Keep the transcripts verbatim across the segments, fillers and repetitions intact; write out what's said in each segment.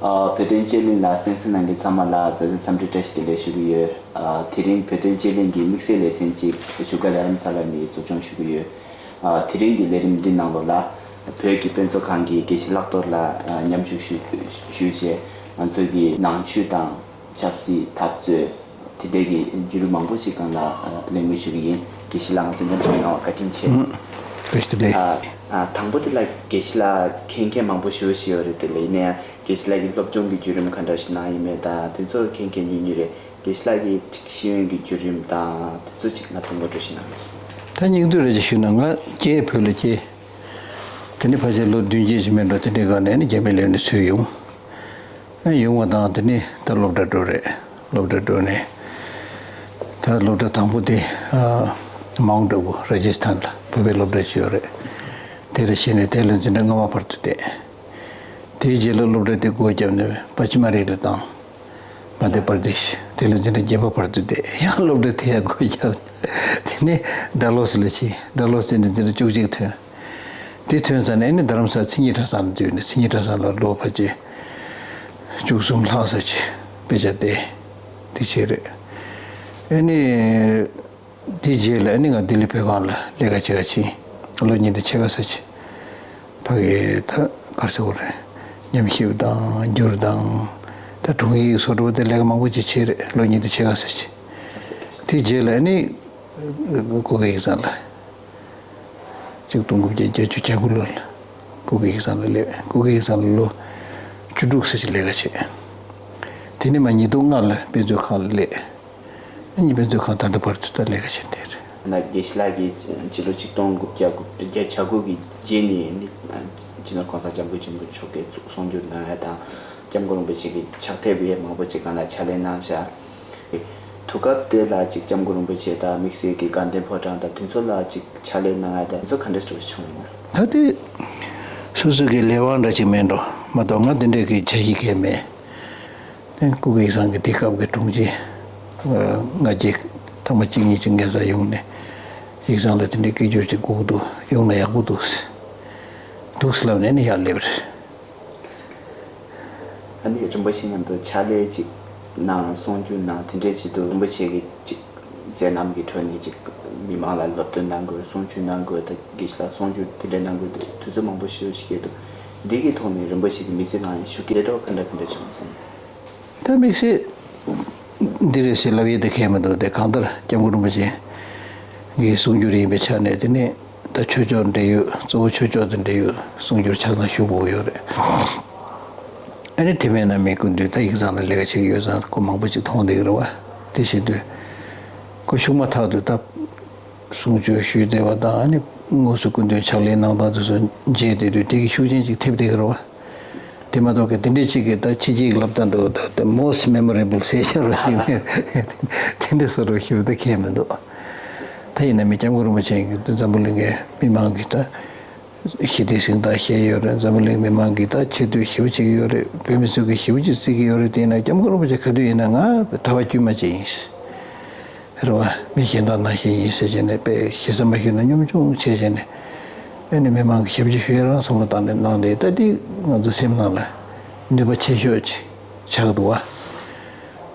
ཨ། བོད་དོན་དཔྱད་གླེང་ལ་གསན་གཟིགས་གནང་མཁན་ཚང་མ་ལ་མཛའ་བརྩེ་འཚམས་འདྲི་བཀྲ་ཤིས་བདེ་ལེགས་ཞུ་གི་ཡོད། ཨ། དེ་རིང་བོད་དོན་དཔྱད་གླེང་གི་དམིགས་བསལ་ལེ་ཚན་གཅིག་བཞུགས་སྒར་རྡ་རམ་ས་ལ་ནས་འཛུགས་སྐྱོང་ཞུ་གི་ཡོད། ཨ། དེ་རིང་གི་ལས་རིམ་འདི་ནང་ལོགས་ལ་བོད་ཀྱི་དཔེ་མཛོད་ཁང་གི་དགེ་བཤེས་ལྷག་རྡོར་ལགས་མཉམ་ཞུགས་ཞུ་ཞུས་བྱས། ང་ཚོ་གི་ནང་ཆོས་དང་ཆབ་སྲིད་འཐབ་རྩོད་དེ་འདྲའི་གི་བརྒྱུད་རིམ་མང་པོ་ཞིག་སྒང་ལ་གླེང་མོལ་ཞུ་གི་ཡིན། དགེ་བཤེས་ལགས་ང་ཚོ་མཉམ་ཞུགས་གནང་བར་བཀའ་དྲིན་ཆེ། ཨུམ། བཀྲ་ཤིས་བདེ་ལེགས། ཨ། ཨ། དང་པོ་དེ་ལ་དགེ་བཤེས་ལགས་མཁྱེན་མཁན་མང་པོ་ཞེ་པོ་ཞིག་ཡོད་རེད། དེ་ལ་ཡིན་ན་ཡང་དགེ་བཤེས་ལགས་ཀྱིས་སློབ་སྦྱོང་གི་བརྒྱུད་རིམ་ག་འདྲ་ཞིག་གནང་ཡིན་མིན་དང་དེ་ཚོ་མཁྱེན་མཁན་ཉུང་ཉུང་རེད། དགེ་བཤེས་ལགས་ཀྱི་ཅིག་ཤེས་ཡོན་གྱི་བརྒྱུད་རིམ་དང་དེ་ཚོ་ཅིག་ང་ཚོ་ངོ་སྤྲོད་ཞིག་གནང་རོགས། ད་སྙིང་བསྡུས་རེ་ཅིག་ཞུས་ན། ང་སྐྱེས་བོད་ལ་སྐྱེས། དེ་ནས་ཕལ་ཆེར་ལོ་བདུན་བརྒྱད་ཅིག་མིན་འགྲོ་དེ་འདྲའི་སྒང་ནས་ནི་རྒྱ་མི་ལ་ནི་ཚུར་ཡོང་། ཨ། ཡོང་བ་དང་དེ་ནས་ད་སློབ་གྲྭ་འགྲོ་རེད། སློབ་གྲྭ་འགྲོ་ནས་ད་སློབ་གྲྭ་དང་པོ་དེ། ཨ། མའུན་ཊ་ཨ་བུ་ར་ཇི་སི་ཐན་ལ་བོད་པའི་སློབ་གྲྭ་ཅིག་ཡོད་རེད། དེ་ལ་ཕྱིན་ནས་དེ་ལ་འཛིན་གྲྭ་ལྔ་པ་བར་དུ་བསྡད། དེའི་རྗེས་ལ་སློབ་གྲྭ་དེ་སྒོ་བརྒྱབ་ནས་པ་ཅི་མ་རི་ལ་བཏང་། མ་དྷྱ་པར་དེཤ། དེ་ལ་འཛིན་གྲྭ་བརྒྱད་པ་བར་དུ་བསྡད། ཡང་སློབ་གྲྭ་དེ་ཡང་སྒོ་བརྒྱབ། དེ་ནས་ཌལ་ཧོ་སི་ལ་ཕྱིན། ཌལ་ཧོ་སི་ནས་འཛིན་གྲྭ་བཅུ་གཅིག་ཐོན། དེ་ཐོན་ཚར་ནས་ཨ་ནི་རྡ་རམ་ས་ལ་མཚན་ཉིད་གྲྭ་ཚང་ལ་འཛུལ་ནས། མཚན་ཉིད་གྲྭ་ཚང་ལ་ལོ་ཕལ་ཆེར་བཅུ་གསུམ་ལྷག་ཙམ་ཅིག་དཔེ་ཆ་བལྟས། དེ་བྱས་རེད། ཨ་ནི་དེའི་རྗེས་ལ་ཨ་ནི་ང་ལྡི་ལི་བོད་ཁང་ལ་ལས་ཀ་བྱེད་ག་ཕྱིན། ལོ་གཉིས་དང་ཕྱེད་ཀ་ཙམ་ཅིག་ཕ་གི་ད་ག་རེ་ཟེར་དགོས་རེད། ཉམས་ཞིབ་དང་བསྒྱུར་དང་། ད་དྲུང་ཡིག་བཟོ་འདྲ་བོ་དེ་ལས་ཀ་མང་པོ་ཅིག་བྱས་རེད། ལོ་གཉིས་དང་ཕྱེད་ཀ་ཙམ་ཅིག་དེའི་རྗེས་ལ་ཨ་ནི་སྐུ་སྒེར་ཡིག་ཚང་ལ། ཆིག་སྟོང་དགུ་བརྒྱ་བརྒྱད་ཅུ་གྱ་དགུ་ལོ་ལ་སྐུ་སྒེར་ཡིག་ཚང་ལ་སླེབས། སྐུ་སྒེར་ཡིག་ཚང་ལ་ལོ་བཅུ་དྲུག་ཙམ་ཅིག་ལས་ཀ་བྱས། དེ་ནས་མར་ཉིས་སྟོང་ལྔ་ལ་དཔེ་མཛོད་ཁང་ལ་སླེབས། ཨ་ནི་དཔེ་མཛོད་ཁང་ད་ལྟ་བར་དུ་ད་ལས་ཀ་བྱས་བསྡད་རེད། ན་དགེ་བཤེས་ལགས་ཀྱིས་སྤྱི་ལོ་ཆིག་སྟོང་དགུ་བརྒྱ་དགུ་བརྒྱ་གྱ་དགུ་གི་རྗེས་ནས་ནི་སྤྱི་ནོར་གོང་ས་སྐྱབས་མགོན་ཆེན་པོ་མཆོག་གིས་གསུང་བསྒྱུར་གནང་ཡ་དང་། སྐྱབས་མགོན་རིན་པོ་ཆེ་གི་ཕྱག་དེབ་ཡང་མང་པོ་ཅིག་སྒང་ལ་ཕྱག་ལས་གནང་བཞག་དུས་སྐབས་དེ་ལ་ཅིག་སྐྱབས་མགོན་རིན་པོ་ཆེ་དང་དམིགས་བསལ་གྱི་དགའ་ལྡན་ཕོ་བྲང་དང་དེ་ཚོ་ལ་ཅིག་ཕྱག་ལས་གནང་ཡ་དང་དེ་ཚོ་ག་འདྲ་ཞིག་བྱུང་ཡོད་ན། ད་དེ་སོ་སོ་གི་ལས་དབང་འདྲ་ཅིག་མེད་འགྲོ་མ་གཏོགས་ང་དེ་འདྲའི་གི་འཆར་གཞི་གང་ཡང་མེད། དེ་སྐུ་སྒེར་ཡིག་ཚང་གི་དེ་སྐབས་ཀྱི་དྲུང་ཆེ་ང་གཅིག་ཐེངས་མ་གཅིག་གཉིས་ཅིག་ངའི་སར་ཡོང་ནས་ཡིག་ཚང་ལ་དེ་འདྲའི་སྐད་སྒྱུར་ཅིག་དགོས་ཀྱི་འདུག་ཡོང་ན་ཡག་པོ་འདུག་ཟེར། འདུག་ཟེར་ལབ་ནས་ནི་ཡར་སླེབས་རེད། ཨ་ནི་རིན་པོ་ཆེ་མཉམ་དུ་ཕྱག་ལས་ཅིག་གནང་གསུང་བསྒྱུར་གནང་དེ་འདྲས་བྱེད་དུས་རིན་པོ་ཆེ་གི་ཅིག་མཛད་རྣམ་གྱི་ཁྲོད་ནས་ཅིག་མི་མང་ལ་སློབ་སྟོན་གནང་དགོས། གསུང་ཆོས་གནང་དགོས། ད་དགེ་བཤེས་ལགས་གསུང་ཆོས་དེ་འདྲས་གནང་དགོས་འདུག་དུས་ཚོད་མང་པོ་ཞེ་པོ་ཞིག་བསྐྱལ་འདུག་འདི་གི་ཐོག་ནས་རིན་པོ་ཆེ་གི་མི་ཚེ་ནང་ཡང་ཤུགས་རྐྱེན་འདྲ་བོ་ག་འདྲ་ག་འདྲ་བྱུང་སོང་། ད་དམིགས་བསལ་འདི་རེད་ཟེར་ལབ་ཡས་དེ་གང་ཡང་མི་འདུག་དེ་གང་ལྟར་སྐྱབས་མགོན་རིན་པོ་ཆེ་གི་གསུང་སྒྱུར་ཡིན་པའི་ཆ་ནས་དེ་ནས་ད་ཆོས་ཕྱོགས་འབྲེལ་ཡོད་གཙོ་བོ་ཆོས་ཕྱོགས་དང་འབྲེལ་ཡོད་གསུང་སྒྱུར་ཆ་ཚང་ཞུ་དགོས་ཡོད་རེད། ཨ་ནི་དེ་མིན་ན་མི་སྐུ་མདུན་ད་ཡིག་ཚང་ལ་ལས་ཀ་བྱེད་ཀྱི་ཡོད་ཙང་ཁོ་མང་པོ་ཅིག་མཐོང་བསྡད་ཀྱི་རེད་བ། དེ་བྱེད་དུས་ཁོ་ཤུགས་མ་ཐག་ཏུ་ད་གསུང་ཆོས་ཞུས་བསྡད་པ་དང་། ཨ་ནི་དངོས་སུ་སྐུ་མདུན་ཕྱག་ལས་གནང་སྟངས་དེ་ཚོ་མཇལ་བསྡད་དུས་དེ་གི་ཤུགས་རྐྱེན་ཅིག་ཐེབས་བསྡད་ཀྱི་རེད་བ། དེ་མ་གཏོགས་ཀྱི་དེ་འདྲའི་ཅིག་གི་ད་ཕྱི་རྒྱལ་གྱི་སློབ་གྲྭ་འདུག་ད་དེ་most memorable session རེད་ཅིག་ནས་དེ་འདྲ་བཟོ་འདྲ་ཞིག་ད་གང་ཡང་མི་འདུག་ད་ཡིན་ན་མི་སྐྱབས་མགོན་རིན་པོ་ཆེ་གི་འཛམ་བུ་གླིང་གི་མི་མང་གི་ད་ཞི་བདེ་གཟེངས་རྟགས་བཞེས་ཡོད་རེད། འཛམ་བུ་གླིང་མི་མང་གི་ད་ཆེ་བསྟོད་ཞེ་པོ་བྱེད་ཀྱི་ཡོད་རེད། བོད་མི་ཚོ་གི་ཞེ་པོ་ཅིག་བརྩི་གི་ཡོད་རེད། དེ་ཡིན་ན་སྐྱབས་མགོན་རིན་པོ་ཆེ་ག་དུས་ཡིན་ན་ང་གྲྭ་པ་དཀྱུས་མ་ཅིག་ཡིན། རེད་བ། མི་གཞན་དག་ནང་བཞིན་ཡིན་ཟེར་བྱས་ནས་དཔེ་ཞེ་ས་མ་ཞུས་ན་གཉོམ་ཆུང་བྱས་བྱས་ནས། ཨ་ནི་མི་མང་གི་ཞབས་ཕྱི་ཞུ་ཡ་རང་བསམ་བློ་བཏང་ནས་གནང་སྟེ། ད་འདི་ང་ཚོ་སེམས་ནང་ལ་ནུས་པ་ཆེ་ཤོས་ཅིག་ཆགས་འདུག་བ།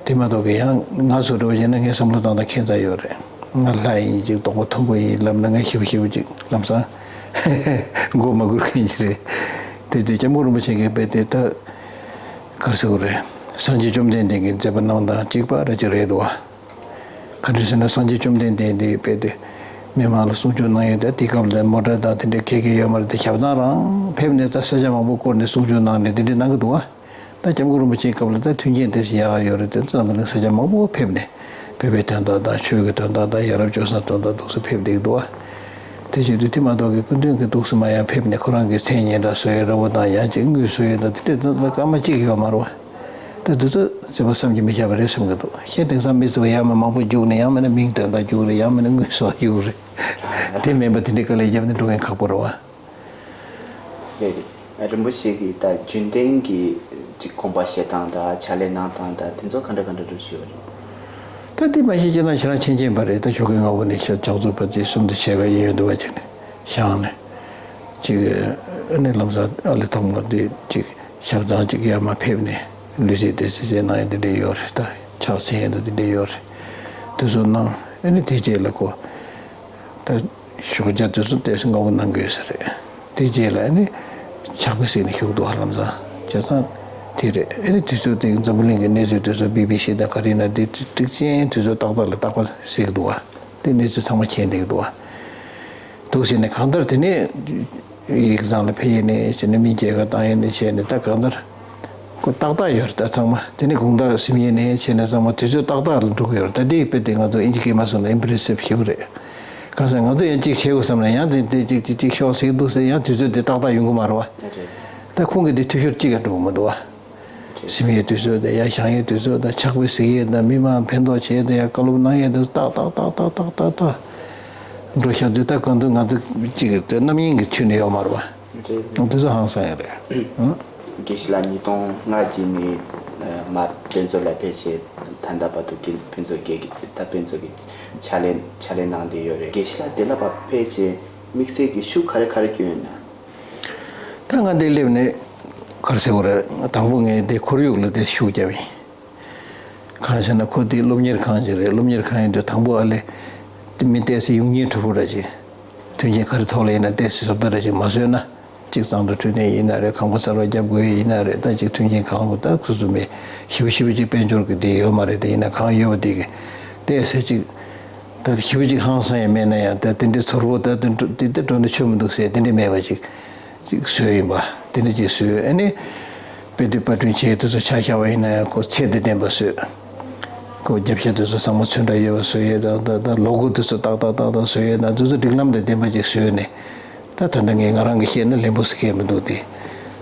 དེ་མ་གཏོགས་ཀྱི་ཡང་ང་ཚོ་འདྲ་བོ་བྱས་ན་ངས་བསམ་བློ་བཏང་ན་ཁྱད་མཚར་ཡོད་རེད། ང་ལྷ་ཡིན་ཅིག་དོག་པ་མཐོན་པོ་ཡིན་ལབ་ན་ང་ཞེ་པོ་ཞེ་པོ་ཅིག་ལམ་སང་མགོ་མ་སྒུར་མཁན་ཅིག་རེད། དེ་ཚོས་སྐྱབས་མགོན་རིན་པོ་ཆེ་གིས་དཔེ་དེ་ད་ག་རེ་ཟེར་དགོས་རེད། སངས་རྒྱས་བཅོམ་ལྡན་འདས་ཀྱི་མཛད་པ་གནང་སྟངས་གཅིག་པ་རེད་ཅིག་རེད་འདུག་བ། ག་འདྲ་ཟེར་ན་སངས་རྒྱས་བཅོམ་ལྡན་འདས་འདི་དཔེ་དེ་མི་མང་ལ་གསུང་ཆོས་གནང་ཡས་དེ་དེ་སྐབས་ལ་མོ་ཊ་དང་དེ་འདྲའི་ག་གེ་ཡོད་མ་རེད་དེ། ཞབས་བཏང་རང་ཕེབས་ནས་ད་ས་ཆ་མང་པོ་བསྐོར་ནས་གསུང་ཆོས་གནང་ནས་དེ་འདྲ་གནང་གི་འདུག་བ། ད་སྐྱབས་མགོན་རིན་པོ་ཆེའི་སྐབས་ལ་ད་མཐུན་རྐྱེན་དེ་བཞིན་ཡག་ཡོད་རེད་དེ། འཛམ་བུ་གླིང་ས་ཆ་མང་པོ་ཕེབས་ནས་བོད་པའི་དོན་དག་དང་ཆོས་ཀྱི་དོན་དག་དང་ཡ་རབས་སྤྱོད་བཟང་དོན་དག་འདུག་སེ་ཕེབས་བསྡད་ཀྱི་འདུག་བ། དེ་བཞིན་དུ་དེ་མ་གཏོགས་ཀྱི་སྐུ་མདུན་གྱི་འདུག་སེ་མ་ཡང་ཕེབས་ནས་ཁོ་རང་གི་མཚན་སྙན་གྲགས་བཟོ་ཡས་འདྲ་བོ་དང་ཡང་ཅིག་དངུལ་བཟོ་ཡས་དང་དེ་འདྲའི་དོན་དག་སྐར་མ་གཅིག་ཡོད་མ་རེད་བ། ད་འདི་ཚོ་བྱས་པ་བསམ་གྱིས་མི་ཁྱབ་པ་རེད་བསམ་གྱི་འདུག་གཞན་དེང་སང་མི་ཚོ་ཡར་མར་མང་པོ་རྒྱུགས་ནས་ཡང་མིན་ན་མིང་དོན་དག་རྒྱུགས་རེད། ཡང་མིན་ན་དངུལ་སོགས་རྒྱུགས་རེད། དེ་མིན་པ་དེ་འདྲའི་དཀའ་ལས་བརྒྱབ་ནས་འགྲོ་མཁན་ཁག་པོ་རེད་བ། རེད་རེད། རིན་པོ་ཆེ་གིས་ད་རྒྱུན་ལྡན་གྱི་ཅིག་དགོངས་པ་བཞེས་སྟངས་དང་ཕྱག་ལས་གནང་སྟངས་དང་དེ་ཚོ་ག་འདྲ་ག་འདྲ་འདྲ་ཞིག་ཡོད་རེད། ད་དེ་མ་གཞི་སྤྱིར་བཏང་ཁྱེད་རང་མཁྱེན་མཁྱེན་པ་རེད། ད་ཞོགས་ཀའི་སྔ་པོ་ནས་ཕྱག་ཕྱག་མཛོད་པ་དེ་གསུམ་དུ་ཕྱེད་ཀ་ཡིན་ཡོད་འདུག་བ། བྱས་ནས་བཞེངས་ནས་ཅིག་ཨ་ནི་ལམ་སང་ཨ་ལས་ཐོག་མར་དེ་ཅིག་ ཞབས་བཏང་ཅིག་ཡར་མར་ཕེབས་ནས་ལུས་རྩལ་དེ་སེ་སེ་གནང་ཡ་དེ་འདྲ་ཡོད་རེད། ད་ཕྱག་འཚལ་ཡ་དེ་འདྲ་ཡོད་རེད། དེ་ཚོ་གནང་། ཨ་ནི་དེ་རྗེས་ལ་ཁོ་ད་ཞོགས་ཇ་དེ་ཚོ་ཏོག་ཙམ་སྔ་པོ་གནང་གི་ཡོད་ས་རེད། དེ་རྗེས་ལ་ཨ་ནི་ཕྱག་དཔེ་གཟིགས་ནས་བཞུགས་འདུག་ཧ་ལམ་སང་བྱས་ཙང་དེ་རེད། ཨ་ནི་དུས་ཚོད་དེ་འཛམ་བུ་གླིང་གི་གནས་ཚུལ་དེ་ཚོ་བི་བི་སི་དང་ག་རེ་ན་དེ་ཀྲིག་ཅན་དུས་ཚོད་ཏག་ཏག་ལ་རྟག་པར་གཟིགས་འདུག་བ། དེ་གནས་ཚུལ་ཚང་མ་མཁྱེན་བསྡད་ཀྱི་འདུག་བ། འདུག་ཟེར་ནས་གང་ལྟར་དེ་ནས་ཡིག་ཚང་ལ་ཕེབས་ཡས་ནས་བྱས་ནས་མི་མཇལ་ཁ་བཏང་ཡས་ནས་བྱས་ནས་ད་གང་ལྟར་ཁོ་ཏག་ཏག་ཡོད་རེད། ད་ཚང་མ་དེ་ནས་དགོང་དག་གཟིམ་ཡས་ནས་བྱས་ནས་ཚང་མ་དུས་ཚོད་ཏག་ཏག་ལ་འགྲོ་གི་ཡོད་རེད། ད་འདི་དཔེ་དེ་ང་ཚོ་ཨིན་ཇི་སྐད་མ་སོང་ན་ཨིམ་པི་རེ་སིབ་ཞེ་པོ་རེད། གང་ཟེར་ང་ཚོ་ཡང་གཅིག་བྱེད་དགོས་བསམ་ན་ཡང་དེ་དེ་གཅིག་གཅིག་གཅིག་ཤོག་ཟེར་འདུག་ཟེར་ཡང་དུས་ཚོད་དེ་ཏག་ཏག་ཡོང་གི་མ་རེད་བ། ད་ཁོང་གིས་དེ་འཐུས་ཤོར་གཅིག་ཀྱང་འགྲོ་གི་མི་འདུག་བ། གཟིམ་ཡས་དུས་ཚོད་དང་ཡར་བཞེངས་ཡས་དུས་ཚོད་དང་ཕྱག་དཔེ་གཟིགས་ཡས་དང་མི་མང་ཕན་ཐོགས་བྱས་ཏེ་ཡར་བཀའ་སློབ་གནང་ཡས་དུས་ཏག་ཏག་ཏག་ཏག་ཏག་ཏག་ཏག་འགྲོ་ཤག་དུས་ད་གང་དུ་ང་ཚོ་གཅིག་གི་དེ་རྣམ་གཡེང་གི་ཁྱོན་ནས་ཡོད་མ་རེད་བ། རེད། དུས་ཚོད་ཧང་སང་ཡས་རེད། ཨང་། དགེ་བཤེས་ལགས་ཉིས་སྟོང་ལྔ་གི་ནས་མར་དཔེ་མཛོད་ལ་ཕེབས་བྱས་ད་ལྟ་བར་དུ་དགེ་དཔེ་མཛོད་དགེ་ད་དཔེ་མཛོད་ཀྱི་ཕྱག་ལས་ཕྱག་ལས་གནང་བསྡད་ཡོད་རེད། དགེ་བཤེས་ལགས་དེ་ལ་ཕར་ཕེབས་བྱས་དམིགས་བསལ་གྱི་ཤུགས་ག་རེ་ག་རེ་བསྐྱོན་ཡོད་ན། ད་ང་འདིར་སླེབས་ནས་ག་རེ་ཟེར་དགོས་རེད། དང་པོ་ངས་འདི་ཁོར་ཡུག་ལ་དེ་ཤུགས་བརྒྱབ་ཡིན། གང་ཟེར་ན་ཁོ་དེ་སློབ་གཉེར་ཁང་ཅིག་རེད། སློབ་གཉེར་ཁང་ཡིན་དུས་དང་པོ་ཨ་ལས་དེ་མི་ཏོག་ཙམ་ཡོང་སྙིང་བྲོ་པོ་འདྲ་ཅིག་མཐུན་རྐྱེན་ག་རེ་ཐོག་ལ་ཡིན་ན་ཏོག་ཙམ་བཟོ་ལྟ་འདྲ་ཅིག་མ་བཟོས་ན། གཅིག་གཙང་སྦྲ་འཕྲོད་བསྟེན་ཡིན་ན་རེད། ཁང་པ་གསར་པ་བརྒྱབ་དགོས་ཡིན་ན་རེད། ད་གཅིག་མཐུན་རྐྱེན་གང་དགོས་ད་ཁུ་སུ་མེད། ཞེ་པོ་ཞེ་པོ་ཅིག་དཔལ་འབྱོར་གྱི་དེ་ཡོད་མ་རེད། དེ་ཡིན་ན་གང་ཡོད་པ་དེ་གི་ཏོག་ཙམ་ཅིག་ད་ཞེ་པོ་ཅིག་ཧང་སང་ཡང་མེད་ན་ཡང་ད་དེ་འདྲའི་ཚོར་བོ་ད་དེ་འདྲ་དེ་འདྲ་འགྲོ་ན་ཆོ་མི་འདུག་ཟེར་དེ་འདྲ་མེད་པ་ཅིག་ཅིག་བཟོས་ཡིན་པ། དེ་འདྲ་ཅིག་བཟོས། ཨ་ནི་དཔེ་དེབ་པར་སྐྲུན་བྱས་དེ་ཚོ་ཆ་བཞག་པ་ཡིན་ན་ཡང་ཁོ་ཚད་དང་ལྡན་པ་བཟོས། ཁོ་རྒྱབ་ཤ་དེ་ཚོ་ཚང་མ་ཚོན་ཁྲ་ཡོད་པ་བཟོ་ཡས་དང་ད་ད་ལོ་གོ་དེ་ཚོ་ཏག་ཏག་ཏག་ཏག་བཟོ་ཡས་དང་དེ་ཚོ་སྒྲིག་ལམ་དང་ལྡན་པ་ཅིག་བཟོས་ནས། ད་ད་ལྟ་ངས་ང་རང་གིས་བཤད་ན་ལན་པོ་ཟེར་མཁན་མི་འདུག་སྟེ།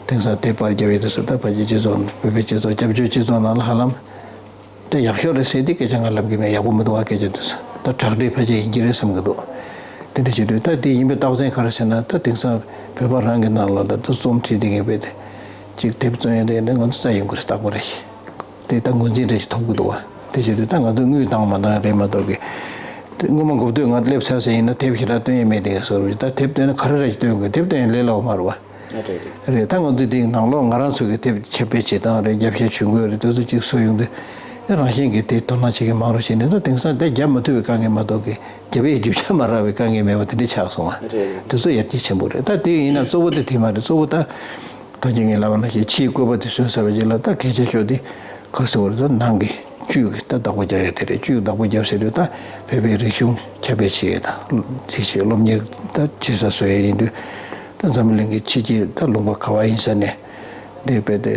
དེང་སང་དེབ་པར་རྒྱབ་ཡས་དེ་ཚོ་ད་ཕལ་ཆེར་སྤྱི་ཚོགས་བོད་པའི་སྤྱི་ཚོགས་སྐྱབས་བཅོལ་སྤྱི་ཚོགས་ནང་ལ་ཧ་ལམ་དེ་ཡག་ཤོས་རེད་ཟེར་དེ་སྐད་ཆ་ང་ལབ་ཀྱི་མེད། ཡག་པོ་མི་འདུག་ཨ་སྐད་ཆ་དེ་ཚོ་ད་དྲག་གྲས་ཕལ་ཆེར་ཡིན་གྱི་རེད་བསམ་གྱི་འདུག་དེ་འདྲ་བྱེད་དུས་ད་དེ་ཡིན་པའི་རྟགས་མཚན་ག་རེ་ཟེར་ན་ད་དེང་སང་བོད་པ་རང་གི་ནང་ལ་ད་དུ་རྩོམ་བྲིས་དེ་ངེས་པས་དེ་ཅིག་དེབ་རྩོམ་ཡས་དེ་ང་ཚོ་རྩ་ཡོང་གི་རེད། རྟག་པར་རེད། དེ་ད་ངོས་འཛིན་འདྲ་ཞིག་ཐོབ་ཀྱི་འདུག་བ། དེ་བྱེད་དུས་ད་ང་ཚོ་དངུལ་བཏང་མ་བཏང་རེད་མ་གཏོགས་ཀྱི། དེ་སྔོན་མ་འགོ་བསྡུས་ང་སླེབས་ཚར་ཟེར་ཡིན་ན་དེབ་ཞེ་དྲག་སྟོན་ཡས་མེད་དེ་ངས་བཟོ་རུ་ད་དེབ་སྟོན་ན་ག་རེ་རེ་ཞིག་སྟོན་དགོས། དེབ་སྟོན་ཡས་ལས་སླ་བོ་མ་རེད་བ། རེད་རེད་རེད། རེད། ད་ང་ཚོ་དེའི་ནང་ལོགས་ང་རང་ཚོ་གི་དེབ་ཁྱབ་སྤེལ་བྱེད་སྟངས་རེད། རྒྱབ་ཤ་ཇུས་འགོད་རེད། དེ་ཚོ་གཅིག་བཟོ་ཡོང་དུས་ཨེ་རང་བཞིན་གྱིས་དེ་དོ་སྣང་བྱེད་མཁན་མང་རུ་ཕྱིན་ནས་ད་དེང་སང་དེ་རྒྱབ་མ་ཐུབ་པའི་དཀའ་ངལ་མ་གཏོགས་ཀྱི་རྒྱབ་ཡས་རྒྱུ་ཆ་མ་རག་པའི་དཀའ་ངལ་མེད་པ་དེ་འདྲ་ཆགས་སོང་བ། རེད་རེད། དེ་ཚོ་ཡར་རྒྱས་ཆེན་པོ་རེད། ད་དེ་ཡིན་ན་གཙོ་བོ་དེ་དེ་མ་རེད། གཙོ་བོ་ད། ད་ཅི་ངས་ལབ་པ་ནང་བཞིན་ཕྱིའི་བཀོད་པ་དེ་བཟོས་ཚར་བའི་རྗེས་ལ་ད་གལ་ཆེ་ཤོས་དེ་ག་རེ་ཟེར་དགོས་རེད། ད་ནང་གི་བཅུད་ཀྱི་ད་བདག་པོ་རྒྱག་ཡ་དེ་རེད། བཅུད་ཀྱི་བདག་པོ་རྒྱབ་ཟེར་དུས་ད་བོད་པའི་རིག་གཞུང་ཁྱབ་སྤེལ་བྱེད་ཡས་དང་དེ་བྱས་སློབ་གཉེར་ད་བྱེད་ས་བཟོ་ཡས་ཡིན་དུས་ད་འཛམ་བུ་གླིང་གི་ཕྱི་རྒྱལ་ད་ལུང་པ་ག་བ་ཡིན་ས་ནས་འདི་དཔེ་དེ་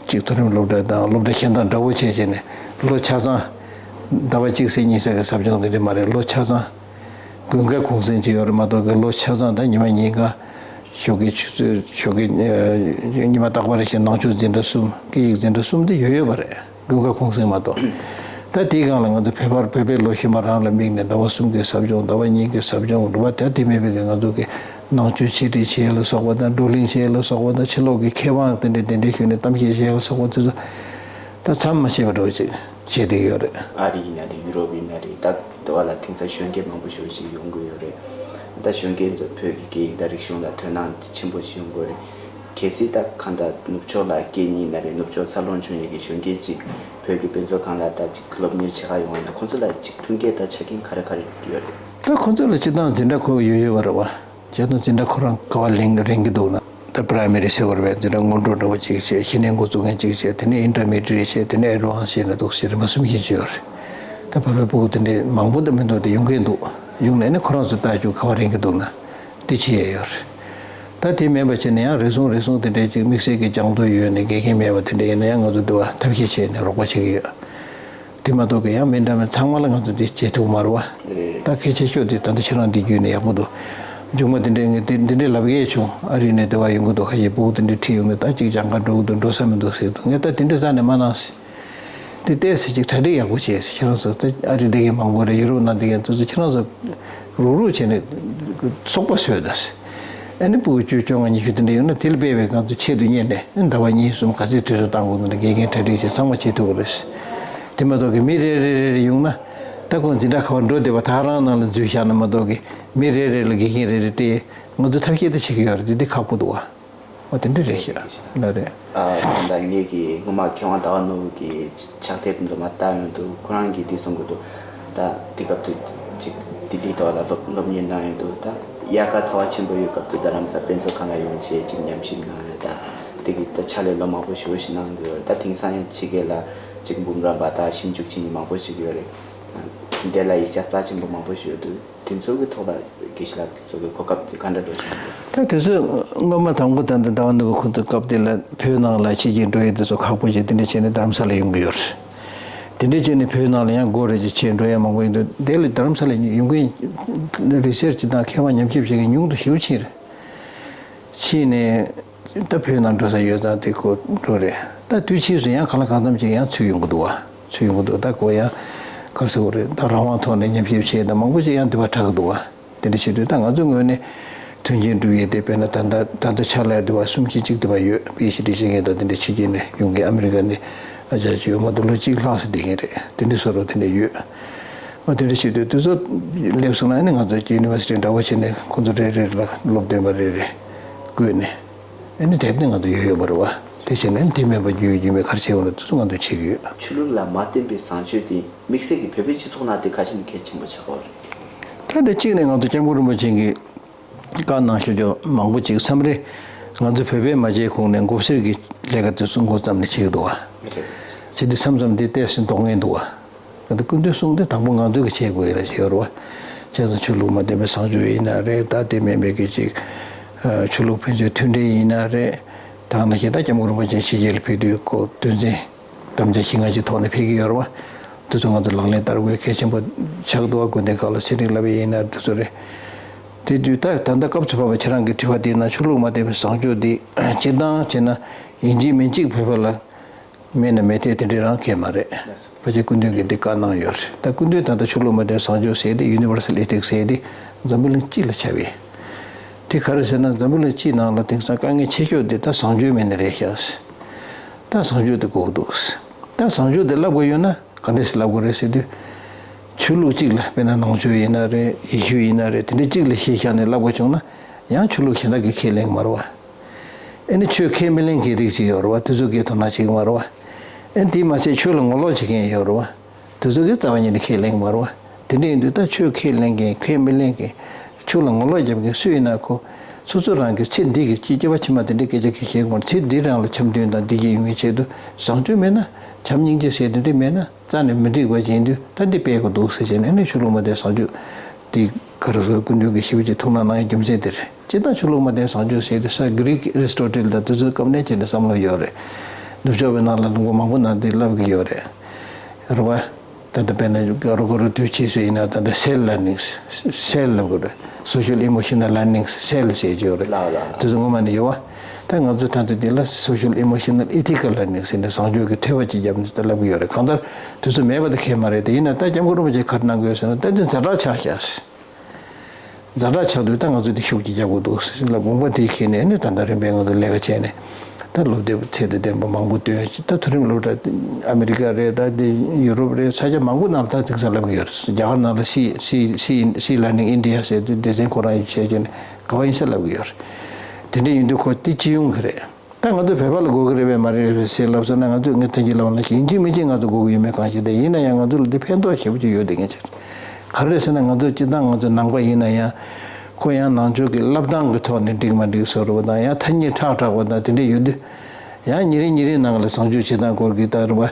གཅིག་མཐོ་རིམ་སློབ་གྲྭ་དང་སློབ་གྲྭ་གཞན་དང་འདྲ་བོ་བྱས་བྱས་ནས་ལོ་ཆ་ཚང་ཟླ་བ་གཅིག་ཚེ་གཉིས་ཚེ་གི་ཟབ་སྦྱོང་དེ་འདྲ་མ་རེད། ལོ་ཆ་ཚང་དགུན་ཁ་གུང་སེང་ཅིག་ཡོད་རེད་མ་གཏོགས་ཀྱི་ལོ་ཆ་ཚང་ད་ཉི་མ་ཉིན་གང་ཞོགས་ཀའི་ཆུ་ཚོད་ཞོགས་ཀའི་ཉི་མ་རྟག་པར་བཞིན་ནང་ཆོས་འཛིན་གྲྭ་གསུམ་སྐད་ཡིག་འཛིན་གྲྭ་གསུམ་དེ་ཡོད་ཡོད་པ་རེད། དགུན་ཁ་གུང་སེང་མ་གཏོགས། ད་དེའི་སྒང་ལ་ང་ཚོ་བོད་པར་བོད་པའི་ལོ་གཞོན་པ་རང་ལ་དམིགས་ནས་ཟླ་བ་གསུམ་གྱི་ཟབ་སྦྱོང་ཟླ་བ་གཉིས་ཀྱི་ཟབ་སྦྱོང་རུ་བ་དེ་དེ་མེད་པའི་གི་ང་ཚོ་གི་ནང་ཆོས་འཆད་ཁྲིད་བྱེད་ཡ་ལ་སོགས་པ་དང་བགྲོ་གླེང་བྱེད་ཡ་ལ་སོགས་པ་དང་ཕྱི་ལོགས་ཀྱི་མཁས་དབང་དེ་འདྲ་དེ་འདྲ་ཞུས་ནས་གཏམ་བཤད་བྱེད་ཡ་ལ་སོགས་པ་དེ་ཚོ་ད་མཚམས་མ་ཆད་པ་འདྲ་བོ་ཅིག་བྱེད་བསྡད་ཡོད་རེད། ཨ་རི་ཡིན་ན་རེད། ཡུ་རོབ་ཡིན་ན་རེད། ད་དེ་བ་ལ་དེང་སང་གཞོན་སྐྱེས་མང་པོ་ཞེ་པོ་ཅིག་ཡོང་གི་ཡོད་རེད། ད་གཞོན་སྐྱེས་ཚོ་བོད་ཀྱི་སྐད་ཡིག་དང་རིག་གཞུང་ལ་དོ་སྣང་ཆེན་པོ་ཞིག་ཡོང་གི་ཡོད་རེད། གལ་སྲིད་ད་གང་ལྟར་ནུབ་ཕྱོགས་ལ་སྐད་གཉིས་ན་རེད། ནུབ་ཕྱོགས་འཚར་ལོངས་བྱུང་ཡས་ཀྱི་གཞོན་སྐྱེས་ཅིག་བོད་ཀྱི་དཔེ་མཛོད་ཁང་ལ་ད་ཅིག་སློབ་གཉེར་བྱེད་ག་ཡོང་བ་ཡིན་ན་ཁོང་ཚོ་ལ་ཅིག་མཐུན་རྐྱེན་དང་ཆ་རྐྱེན་ག་རེ་ག་རེ་ཡོད་རེད། ད་ཁོང་ཚོ་ལ་སྤྱིར་བཏང་འཛིན་གྲྭ་ཁོ་ཡོད་ཡོད་པ་རེད་བ། བྱས་ཙང་འཛིན་གྲྭ་ཁོ་རང་ག་བ་ལེན་རན་གྱི་འདུག་ན། ད་པ་རའི་མ་རི་ཟེར་བ་རེད་པས། འཛིན་གྲྭ་སྔོན་འགྲོ་འདྲ་བོ་ཅིག་བྱས། གཞི་ནས་འགོ་བཙུགས་མཁན་ཅིག་བྱས། དེ་ནས་ཨིན་ཊར་མི་ཌི་ཡེཊ་བྱས། དེ་ནས་ཨེ་ཌི་ཝན་སི་བྱས་ནས་འདུག་ཟེར་རིམ་པ་གསུམ་བཞི་ཅིག་ཡོད་རེད། ད་བོད་པའི་ཕྲུ་གུ་དེ་འདྲའི་མང་པོ་འདི་མི་འདུག་སྟེ་ཡོང་གི་འདུག་ཡོང་ནས་ནི་ཁོ་རང་ཚོ་ལྟ་རྒྱུ་ག་བ་རན་གྱི་འདུག་ན། དེ་བྱེད་ཡས་ཡོད་རེད། ད་དེ་མེད་པ་བྱས་ནས་ཡང་རེ་ཟུང་རེ་ཟུང་དེ་འདྲའི་ཅིག་དམིགས་བསལ་གྱི་སྦྱང་དོ་ཡོད་ནས་དགེ་རྒན་མེད་པ་དེ་འདྲ་ཡིན་ན་ཡང་ང་ཚོ་འདི་བ་ཐབས་ཤེས་བྱས་ནས་རོགས་པ་བྱེད་ཀྱི་ཡོད། དེ་མ་གཏོགས་ཀྱི་ཡང་མི་འདྲ་མིན་ཚང་མ་ལ་ང་ཚོ་འདི་བྱེད་ཐུབ་མ་རེད་བ། རེད། ད་གལ་ཆེ་ཤོས་དེ་ད་ལྟ་ཁྱེད་རང་འདི་བརྒྱུད་ནས་ཡག་པོ་འདུག་མཇུག་མ་འདི་འདྲའི་ངས་འདི་འདི་འདྲའི་ལབ་ཡས་བྱུང་། ཨ་རི་ནས་འདི་བ་ཡོང་གི་འདུག་ཁ་ཤས་ཕྲུ་གུ་འདི་འདྲའི་ཁྲིད་ཡོང་ནས་ད་ཅིག་སྦྱང་ག་འགྲོ་གི་འདུག་འགྲོ་ས་མི་འདུག་ཟེར་འདུག་ངས་ད་དེ་འདྲ་རྩ་ནས་མ་གནང་ཟེར། འདི་ལྟས་ཟེར་ཅིག་གྲ་སྒྲིག་ཡག་པོ་བྱས་ཟེར། ཁྱེད་རང་ཚོ་ད་ཨ་རི་བསྡད་མཁན་མང་པོ་རེད། ཡུ་རོབ་ནང་བསྡད་མཁན་ཚོ་ཚོ་ཁྱེད་རང་ཚོ་རུག་རུག་བྱས་ནས་ཚོགས་པ་བཟོས་ད་ཟེར། ཨ་ནི་ཕྲུ་གུ་བཅུ་བཅོ་ལྔ་ཉི་ཤུ་དེ་འདྲ་ཡོད་ན་དེ་ལ་དཔེ་བའི་ང་ཚོ་ཆེད་དུ་གཉེར་ནས་ཟླ་བ་གཉིས་གསུམ་ག་ཚོད་དུས་ཚོད་བཏང་དགོས་ན་དགེ་རྒན་གྲ་སྒྲིག་བྱས་ཚང་མ་བྱེད་ཐུབ་ཀྱི་རེད་ཟེར། དེ་མ་གཏོགས་ཀྱི་མི་རེ་རེ་རེ་རེ་ཡོང་ན་ད་ཁོང་འཛིན་གྲྭ་ག་པར་འགྲོ་བསྡད་པ་ད་རང་ནང་ལ་འཛུལ་བཞག་ན་མ་གཏོགས་ཀྱི་མི་རེ་རེ་ལ་དགེ་རྒན་རེ་རེ་སྤྲད། ང་ཚོ་ཐབས་ཤེས་དེ་བྱེད་ཀྱི་ཡོད་རེད། དེ་དེ་ཁག་པོ་འདུག་བ། ཨོ་དེ་འདྲ་རེད་ཤག་ལ་རེད། ཨ་ད་ངེད་ཀྱི་སྔོན་མ་མཁས་དབང་ཟླ་བ་ནོར་བུ་གི་ཕྱག་དེབ་འདི་མ་ལྟ་ཡོང་དུས་ཁོ་རང་གིས་འདི་གསུང་གི་འདུག་ད་དེ་སྐབས་དུས་ཅིག་ལྡི་ལི་ཐོག་ལ་སློབ་སློབ་གཉེར་གནང་ཡོང་དུས་ད་དབྱར་ཁ་ཚ་བ་ཆེན་པོ་ཡོད་སྐབས་དུས་རྡ་རམ་ས་དཔེ་མཛོད་ཁང་ལ་ཡོང་བྱས་ཅིག་ཉམས་ཞིབ་གནང་ཡོད། ད་དེ་གི་ད་ཕྱག་ལས་ལོ་མང་པོ་ཞེ་པོ་ཞིག་གནང་གི་ཡོད། ད་དེང་སང་ཡང་ཕྱི་རྒྱལ་ལ་ཅིག་འབུམ་རམས་པ་དང་ཞིབ་འཇུག་བྱེད་མཁན་མང་པོ་ཞིག་ཡོད་རེད། དེ་ལ་ཡིག་ཆ་རྩ་ཆེན་པོ་མང་པོ་ཞིག་ཡོད་དུས། དེ་ཚོ་གི་ཐོག་ལ་དགེ་བཤེས་ལགས་ཚོ་གི་གོ་སྐབས་དེ་ག་འདྲ་འགྲོ་བཞིན་འདུག་ད་དུས་ཚོད་སྔོན་མ་དང་པོ་ད་ལྟ་ཟླ་བ་ནོར་བུ་ཁོང་ཚོ་སྐབས་དེ་ལ་བོད་ནང་ལ་ཕྱི་རྒྱལ་འགྲོ་ཡས་དེ་ཚོ་ཁག་པོ་བྱས་དེ་འདྲ་བྱས་ནས་རྡ་རམ་ས་ལ་ཡོང་གི་ཡོད་རེད། དེ་འདྲ་བྱས་ནས་བོད་ནང་ལ་ཡང་སྒོ་རེ་ཅིག་ཕྱེ་འགྲོ་ཡས་མང་པོ་ཡིན་འདུག་དེ་ལ་རྡ་རམ་ས་ལ་ཡོང་མཁན་རི་སེར་ཆི་དང་མཁས་པ་ཉམས་ཞིབ་བྱེད་མཁན་ཉུང་དུ་ཞེ་པོ་ཕྱིན་རེད། ཕྱིན་ནས། ད་བོད་ནང་འགྲོ་ས་ཡོད་ཙང་དེ་ཁོ་འགྲོ་རེད། ད་དུས་ཕྱིས་སུ་ཡང་གང་ལ་གང་འཚམ་ཅིག་ཡང་ཚུད་ཡོང་གི་འདུག་བ། ཚུད་ཡོང་གི་འདུག་ད་ཁོ་ཡང་ག་རེ་ཟེར་དགོས་རེད། ད་རང་དབང་ཐོག་ནས་ཉམས་ཞིབ་བྱས་ད་མང་པོ་ཅིག་ཡང་འདི་བ་དྲག་གི་འདུག་བ། དེ་འདྲ་བྱེད་དུས་ད་ང་ཚོའི་ངོས་ནས་མཐུན་རྐྱེན་སྒྲུབ་ཡས་དེ་དཔེར་ན་ད་ལྟ་ད་ལྟ་ཕྱག་ལས་འདི་བ་གསུམ་ཆ་གཅིག་འདི་བ་ཡོད། པི་ཨེཆ་ཌི་བྱེད་མཁན་དང་དེ་འདྲ་ཕྱི་རྒྱལ་ནས་ཡོང་མཁན་ཨ་མི་རི་ཀ་ནས་ཨ་ཅག་ཅིག་ཡོད་མ་གཏོགས་ལོ་གཅིག་ལྷག་ཙམ་བསྡད་མཁན་རེད། དེ་འདྲ་བཟོ་འདྲ་དེ་འདྲ་ཡོད། ཨ་དེ་འདྲ་བྱེད་དུས་དུས་ཚོད་སླེབས་སོང་ན་ཨ་ནི་ང་ཚོ་ཀྱི་ཡུ་ནི་ཝར་སི་ཊི་འདྲ་བོ་བྱས་ནས་ཁོང་ཚོ་རེ་རེ་ལ་སློབ་སྟོན་པ་རེ་རེ་བསྐོས་ནས་ཨ་ནི་དེབ་ནི་ང་ཚོ་ཡོད་ཡོད་པ་རེད་བ། དེ་བྱས་ནས་དེ་མེད་པ་རྒྱུ་ཡོད་རྒྱུ་མེད་ག་རེ་བྱས་ཡོང་ན་དེ་ཚོ་ང་ཚོ་བྱེད་ཀྱི་ཡོད། ཆོས་ལུགས་ལ་མ་བརྟེན་པའི་བཟང་སྤྱོད་དེ་དམིགས་བསལ་གྱི་བོད་པའི་སྤྱི་ཚོགས་ནང་དེ་ག་ཅི་ནས་གལ་ཆེན་པོ་ཆགས་ཀྱི་ཡོད་རེད། ད་ལྟ་གཅིག་ནས་ང་ཚོ་སྐྱབས་མགོན་རིན་པོ་ཆེ་གིས་བཀའ་གནང་ཤོད་ཀྱོག་མང་པོ་ཅིག་མཚམས་རེ་ང་ཚོ་བོད་པས་མ་བྱས་གོང་ནས་མགོ་སེར་གྱི་ལས་ཀ་དེ་ཚོ་མགོ་བརྩམས་ནས་བྱེད་ཀྱི་འདུག་བ། རེད། བྱེད་དུས་མཚམས་མཚམས་དེ་ཏོག་ཙམ་ལྡོག་མཁན་འདུག་བ། ང་ཚོ་སྐུ་མདུན་གསུང་དེ་དང་པོ་ང་ཚོས་ཀྱི་བྱེད་དགོས་ཡོད་ལ་བྱེད་ཡོད་རེད་བ། བྱས་ཙང་ཆོས་ལུགས་མ་བརྟེན་པའི་བཟང་སྤྱོད་ཡིན་ན་རེད། ད་དེ་མིན་པའི་གི་ཅིག་ཆོས་ལུགས་ཕན་ཚུན་མཐུན་འབྲེལ་ཡིན་ན་རེད། ད་ནང་བཞིན་ད་སྐྱབས་མགོན་རིན་པོ་ཆེ་ཕྱི་རྒྱལ་ལ་ཕེབས་དུས་ཁོ་དོན་ཚན་དམ་བཅའ་བཞི་ལྔ་ཅིག་ཐོག་ནས་ཕེབས་ཀྱི་ཡོད་རེད་བ། དེ་ཚོ་ང་ཚོ་ལག་ལེན་བསྟར་དགོས་གལ་ཆེན་པོ་ཆགས་འདུག་བ། དགོན་སྡེ་ཁག་ལ་ཚན་རིག་བསླབ་པ་ཡིན་ན་དེ་ཚོ་རེད། དེ་དུས་ད་ད་ལྟ་སྐབས་སུ་བབས་པ་ཁྱེད་རང་གི་དྲི་བ་དེ་ན་ཆོས་ལུགས་མ་བརྟེན་པའི་བཟང་སྤྱོད་དེ་སྤྱིར་བཏང་བྱས་ན་ཡིན་གཅིག་མིན་གཅིག་བོད་པ་ལ་མེད་ན་མེད་ཐད་དེ་འདྲའི་རང་གལ་མ་རེད། ཕལ་ཆེར་སྐུ་མདུན་གྱིས་འདི་བཀའ་གནང་ཡོད་རེད། ད་སྐུ་མདུན་ད་ལྟ་ཆོས་ལུགས་མ་བརྟེན་བཟང་སྤྱོད་ཟེར་དེ་ཡུ་ནི་ཝར་སལ་ཨེ་ཐིག་སི་ཟེར་དེ་འཛམ་བུ་གླིང་སྤྱི་ལ་ཁྱབ་ཡོད། དེ་ག་རེ་ཟེར་ན་འཛམ་བུ་གླིང་སྤྱིའི་ནང་ལ་དེང་སང་དཀའ་ངལ་ཆེ་ཤོས་དེ་ད་བཟང་སྤྱོད་མེད་ནི་རེད་ཤག་ད་བཟང་སྤྱོད་དེ་དགོས་འདུག་ད་བཟང་སྤྱོད་དེ་བསླབ་དགོས་ཡོད་ན་ག་འདྲས་སེ་བསླབ་དགོས་རེད་ཟེར་དུས། ཆོས་ལུགས་གཅིག་ལ་དཔེར་ན་ནང་ཆོས་ཡིན་ན་རེད། ཡེ་ཤུ་ཡིན་ན་རེད། དེ་འདྲ་གཅིག་ལ་གཞི་བཞག་ནས་བསླབ་དགོས་བྱུང་ན་ཡང་ཆོས་ལུགས་གཞན་དག་གིས་ཁས་ལེན་གྱི་མ་རེད་བ། ཨེ་ནི་ཆོས་ཁས་མི་ལེན་མཁན་རིགས་ཅིག་ཡོད་རེད་བ། དེ་ཚོ་གིས་དོ་སྣང་བྱེད་ཀྱི་མ་རེད་བ། ཨེ་ནི་དེས་མ་ཟད་ཆོས་ལ་ངོ་ལོག་བྱེད་མཁན་ཡོད་རེད་བ། དེ་ཚོ་གིས་རྩ་བ་ཉིད་ནས་ཁས་ལེན་གྱི་མ་རེད་བ། དེ་འདྲ་ཡིན་དུས་ད་ཆོས་ཁས་ལེན་མཁན་ཁས་མི་ལེན་མཁན་ཆོས་ལ་ངོ་ལོག་རྒྱབ་མཁན་སུ་ཡིན་ན་ཁོ་སོ་སོ་རང་གི་ཚེ་འདི་གི་སྐྱེ་སྐྱེ་བ་ཕྱི་མ་དེ་འདྲའི་སྐད་ཆ་གི་བཤད་དགོས། ཚེ་འདི་རང་ལ་འཆམ་མཐུན་དང་བདེ་སྐྱིད་ཡོང་བའི་ཆེད་དུ་བཟང་སྤྱོད་མེད་ན་བྱམས་སྙིང་རྗེ་ཟེར་དེ་འདྲ་མེད་ན་རྩ་ནས་མི་འགྲིག་པ་ཡིན་དུས་ད་འདི་སྤེལ་དགོས་འདུག་ཟེར་བྱས་ནས་ནི་ཆོས་ལུགས་མ་བརྟེན་བཟང་སྤྱོད་འདི་ག་རེ་ཟེར་སྐུ་མདུན་གྱིས་ཞེ་པོ་ཅིག་ཐུགས་སྣང་གནང་ཡའི་རྒྱུ་མཚན་དེ་རེད། སྤྱིར་བཏང་ཆོས་ལུགས་མ་བརྟེན་བཟང་སྤྱོད་ཟེར་དུས་ས་གྷི་རིག་ཨེ་རི་སི་ཊོ་ཊལ་དང་དེ་ཚོའི་སྐབས་ནས་བྱས་ནས་བསམ་བློ་ཡོད་རེད། ནུབ་ཕྱོགས་པའི་ནང་ལ་ལུང་པ་མང་པོ་ནང་དེ་བསླབ་ཀྱི་ཡོད་རེད། རེད་བ། ད་ལྟ་དཔེར་ན་ག་རུ་ག་རུ་དུས་ཕྱིས་སུ་ཡིན་ན་ད་ལྟ་སེལ་ལར་ནིང་སེལ་ལབ་དགོས་རེད། སོ་ཤལ་ཨི་མོ་ཤི་ནལ་ལར་ནིང་སེལ་ཟེར་གྱི་ཡོད་རེད། ལགས་ལགས། དེ་ཚོ་སྔོན་མ་ནས་ཡོད་བ། ད་ང་ཚོ་ད་ལྟ་འདི་ལ་སོ་ཤལ་ཨི་མོ་ཤི་ནལ་ཨེ་ཐི་ཀལ་ལར་ནིང་ཟེར་ནས་བཟང་སྤྱོད་ཀྱི་ཐོས་པ་ཅིག་བརྒྱབ་ནས་ད་བསླབ་ཀྱི་ཡོད་རེད། གང་ལྟར་དེ་ཚོ་མེད་པ་དེ་ཁེལ་མ་རེད་དེ། ཡིན་ན་ད་སྐྱབས་མགོན་རིན་པོ་ཆེས་ག་རེ་གནང་གི་ཡོད་ཟེར་ན་ད་འདི་ཛ་དྲག་ཆགས་ཤག་ཛ་དྲག་ཆགས་དུས་ད་ང་ཚོས་འདི་ཤུགས་ཀྱིས་རྒྱག་དགོས་འདུག་ཟེར་ལ་དགོངས་པ་དེ་འཁྱེར་ནས་ནི་ད་ལྟ་རིམ་པས་ང་ཚོ་ལས་ཀ་བྱས་ནས་ད་སློབ་དེབ་ཚད་དང་ལྡན་པ་མང་པོ་བཏོན། ད་མཐོ་རིམ་སློབ་གྲྭ་ཨ་མི་རི་ཀ་རེད། ད་འདི་ཡུ་རོབ་རེད། ས་ཆ་མང་པོ་ནང་ལ་ད་དེང་སང་བསླབ་ཀྱི་ཡོད་རེད། རྒྱ་གར་ནང་ལ་སི་སི་སི་སི་ལར་ནིང་ཨིན་ཌི་ཡ་ཟེར་དུས་སྡེ་ཚན་ཁོ་རང་ཡིས་བྱས་བྱས་ནས་ག་པར་ཡིན་ས་བསླབ་ཀྱི་ཡོད་རེད། དེ་འདྲ་ཡིན་དུས་ཁོ་དེ་སྤྱི་ཡོངས་ཀྱི་རེད། ད་ང་ཚོ་བོད་པ་ལ་དགོས་ཀྱི་རེད་པས་མ་རེད་པས་ཟེར་ལབ་སོང་ན་ང་ཚོས་ངས་ཐེངས་གཅིག་ལབ་པ་ནང་བཞིན་ཡིན་གཅིག་མིན་གཅིག་ང་ཚོ་དགོས་ཀྱི་ཡོད་མེད་གང་ཤེས། དེ་ཡིན་ན་ཡང་ང་ཚོ་ལ་འདི་ཕན་ཐོགས་ཞེ་པོ་ཅིག་ཡོད་དེ་ངས་ཆེ། ག་རེ་རེད་ཟེར་ན་ང་ཚོ་སྤྱིར་བཏང་ང་ཚོ་ནང་པ་ཡིན་ན་ཡང་ཁོ་ཡང་ནང་ཆོས་ཀྱི་བསླབ་སྟངས་ཀྱི་ཐོག་ནས་འགྲིག་མ་འགྲིག་བཟོ་འདྲ་པོ་དང་ཡང་ཐ་སྙད་ཁྲག་ཁྲག་པོ་དང་དེ་འདྲས་ཡོད་དུས་ཡང་ཉིན་རེ་ཉིན་རེའི་ནང་ལ་བཟང་སྤྱོད་བྱེད་སྟངས་སྐོར་གྱི་ད་རུ་བ།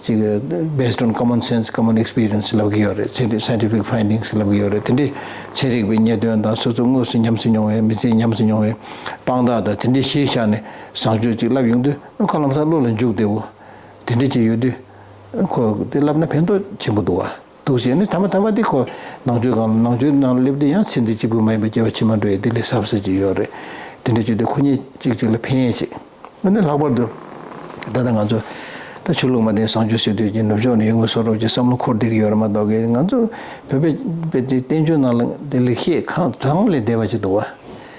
ཅིག་based on common sense, common experience ལབ་ཀྱི་ཡོད་རེད། scientific findings ལབ་ཀྱི་ཡོད་རེད། དེ་འདྲའི་ཚན་རིག་པའི་རྙེད་དོན་དང་སོ་སོ་དངོས་སུ་ཉམས་སུ་མྱོང་བའི་མི་ཚེའི་ཉམས་སུ་མྱོང་བའི་དཔང་རྟགས་དང་དེ་འདྲའི་གཞི་བཞག་ནས་བཟང་སྤྱོད་ཅིག་བསླབ་ཡོང་དུས་ཁོ་ལམ་སང་བློ་ལ་འཇུག་བདེ་བོ་དེ་འདྲ་ཅིག་ཡོད་དུས་ཁོ་དེ་བསླབ་ན་ཕན་ཐོགས་ཆེན་པོ་འདུག་བ། འདུག་ཟེར་ནས་ཐ་མ་ཐ་མ་དེ་ཁོ་ནང་ཆོས་སྒང་ལ་ནང་ཆོས་ནང་སླེབས་དུས་ཡང་ཚེ་འདི་གཅིག་པུ་མ་ཡིན་པར་སྐྱེ་བ་ཕྱི་མ་འགྲོ་ཡི་དེ་ལས་ཟབ་ས་ཅིག་ཡོད་རེད། དེ་འདྲ་བྱས་དུས་ཁོ་གཉིས་གཅིག་གཅིག་ལ་ཕན་ཡས་ཅིག་ཨ་ནི་ལྷག་པར་དུ་ད་ལྟ་ང་ཚོ་ད་ཆོས་ལུགས་མ་བརྟེན་བཟང་སྤྱོད་ཟེར་དུས་ཀྱི་ནུབ་ཕྱོགས་ནས་ཡོང་གི་བཟོ་འདྲ་ཅིག་བསམ་བློ་འཁོར་བསྡད་ཀྱི་ཡོད་རེད་མ་གཏོགས་ཀྱི་ང་ཚོ་བོད་པའི་བོད་དེ་བསྟན་བཅོས་ནང་ལ་དེ་ལེགས་བཤད་གང་གྲངས་ལས་འདས་པ་ཅིག་འདུག་བ།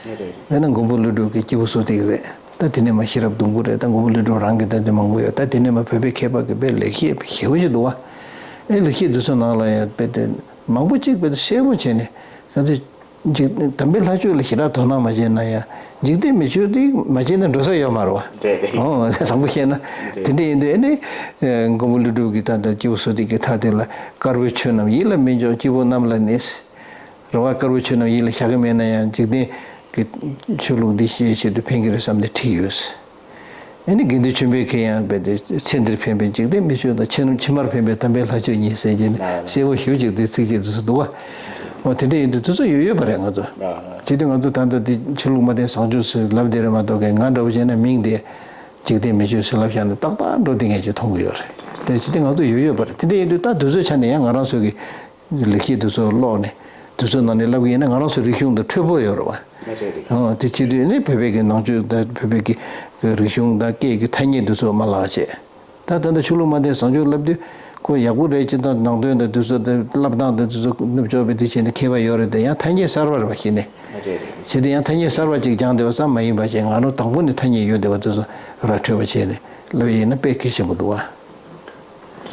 རེད། དཔེར་ན་མགོན་པོ་ཀླུ་སྒྲུབ་ཀྱི་སྐྱེས་བུ་གསོ་སྟེགས་རེད། ད་དེ་ནས་མ་ཤེས་རབ་སྡོང་པོ་རེད། ད་མགོན་པོ་ཀླུ་སྒྲུབ་རང་གི་ད་དེ་མང་པོ་ཡོད། ད་དེ་ནས་མ་བོད་པའི་མཁས་པ་གི་དཔེ་ལེགས་བཤད་ཞེ་པོ་ཅིག་འདུག་བ། ཨེ་ལེགས་བཤད་འདི་ཚོ་ནང་ལ་ཡང་དཔེ་དེ་མང་པོ་ཅིག་དཔེ་དེ་གསལ་པོ་བྱས་ནས་ང་ཚོས། འཇིག་དམ་པའི་ལྷ་ཆོས་ལ་ཞེ་དྲག་དོ་སྣང་མ་བྱས་ན་ཡང་འཇིག་རྟེན་མི་ཆོས་དེ་མ་བྱས་ན་འགྲོ་ས་ཡོད་མ་རེད་བ། རེད་རེད། ཨོ་དྲང་པོ་བཤད་ན། རེད། དེ་འདྲ་ཡིན་དུས་ཨ་ནི་མགོན་པོ་ཀླུ་སྒྲུབ་ཀྱིས་ད་ལྟ་སྐྱེས་བུ་བསོད་བདེ་གི་མཐའ་དེ་ལ་དཀར་པོའི་ཆོས་རྣམས་ཡིད་ལ་མི་འཇོག་སྐྱེ་བོ་རྣམས་ལ་ནི། རེད་བ། དཀར་པོའི་ཆོས་རྣམས་ཡིད་ལ་བཞག་གི་མེད་ན་ཡང་འཇིག་རྟེན་གྱི་ཆོས་ལུགས་འདི་ཤེས་ཆེད་དུ་ཕན་གྱི་རེད་བསམ་ནས་བྲིས་ཡོད། ཨ་ནི་དགེ་འདུན་ཆོས་འཕེལ་མཁན་ཡང་རྦད་དེ་ཚེ་འདིར་ཕན་པའི་འཇིག་རྟེན་མི་ཆོས་དང་ཕྱི་ཕྱི་མར་ཕན་པའི་དམ་པའི་ལྷ་ཆོས་ཉིད་ཟེར་གྱི་ནི་གསལ་པོ་ཞེ་པོ་ཅིག་དེ་ཚིགས་བཅད་དེ་ཚོ་འདུག་བ། འོ་དེ་འདྲ་ཡིན་དུས་དེ་ཚོ་ཡོད་ཡོད་པ་རེད་ང་ཚོ། བྱས་དུས་ང་ཚོ་ད་ལྟ་དེ་ཆོས་ལུགས་མ་བསྟེན་བཟང་སྤྱོད་ཟེར་ལབ་དེ་རེད་མ་གཏོགས་ཀྱི་ང་འདྲ་བོ་བྱས་ན་མིང་དེ་འཇིག་རྟེན་མི་ཆོས་ཟེར་ལབ་བཞག་ན་ཏག་ཏག་འགྲོ་བསྡད་མཁན་ཅིག་མཐོང་གི་ཡོད་རེད། དེ་བྱས་དུས་ང་ཚོ་ཡོད་ཡོད་པ་རེད། དེ་འདྲ་ཡིན་དུས་ད་དུས་ཚོད་ཆ་ནས་ཡང་ང་རང་ཚོ་གི་ལེགས་བཤད་དེ་ཚོ་ཀློག་ནས་དེ་ཚོའི་ནང་ནས་ལབ་ཀྱི་ཡིན་ན་ང་རང་ཚོ་རིག་གཞུང་དང་འཕྲོད་པོ་ཡོད་རེད་བ། རེད་རེད། ཨོ་དེ་བྱེད་དུས་ནི་བོད་པའི་གི་ནང་ཆོས་དང་བོད་པའི་གི་གི་རིག་གཞུང་དང་སྐད་ཀྱི་ཐ་སྙད་དེ་ཚོ་མ་བརླག་བྱས། ད་ད་ལྟ་ཆོས་ལུགས་མ་བསྟེན་བཟང་སྤྱོད་ལབ་དུས་ཁོ་ཡག་པོ་རེད་ཅེས་དང་ནང་དོན་དང་དེ་ཚོ་དེ་བསླབ་སྟངས་དང་དེ་ཚོ་ནུབ་ཕྱོགས་པའི་དེ་བྱས་ནས་མཁས་པ་ཡོད་རེད་དེ་ཡང་ཐ་སྙད་གསར་པ་རེད་བ་གཞི་ནས། རེད་རེད། བྱས་དུས་ཡང་ཐ་སྙད་གསར་པ་ཅིག་སྦྱངས་བསྡད་པ་ཙམ་མ་ཡིན་པ་བྱས་ང་རང་དང་པོ་ནས་ཐ་སྙད་ཡོད་བསྡད་པ་དེ་ཚོ་ར་འཕྲོད་པ་བྱས་ནས་ལབ་ཡིན་ན་དཔེ་གལ་ཆེན་པོ་འདུག་བ།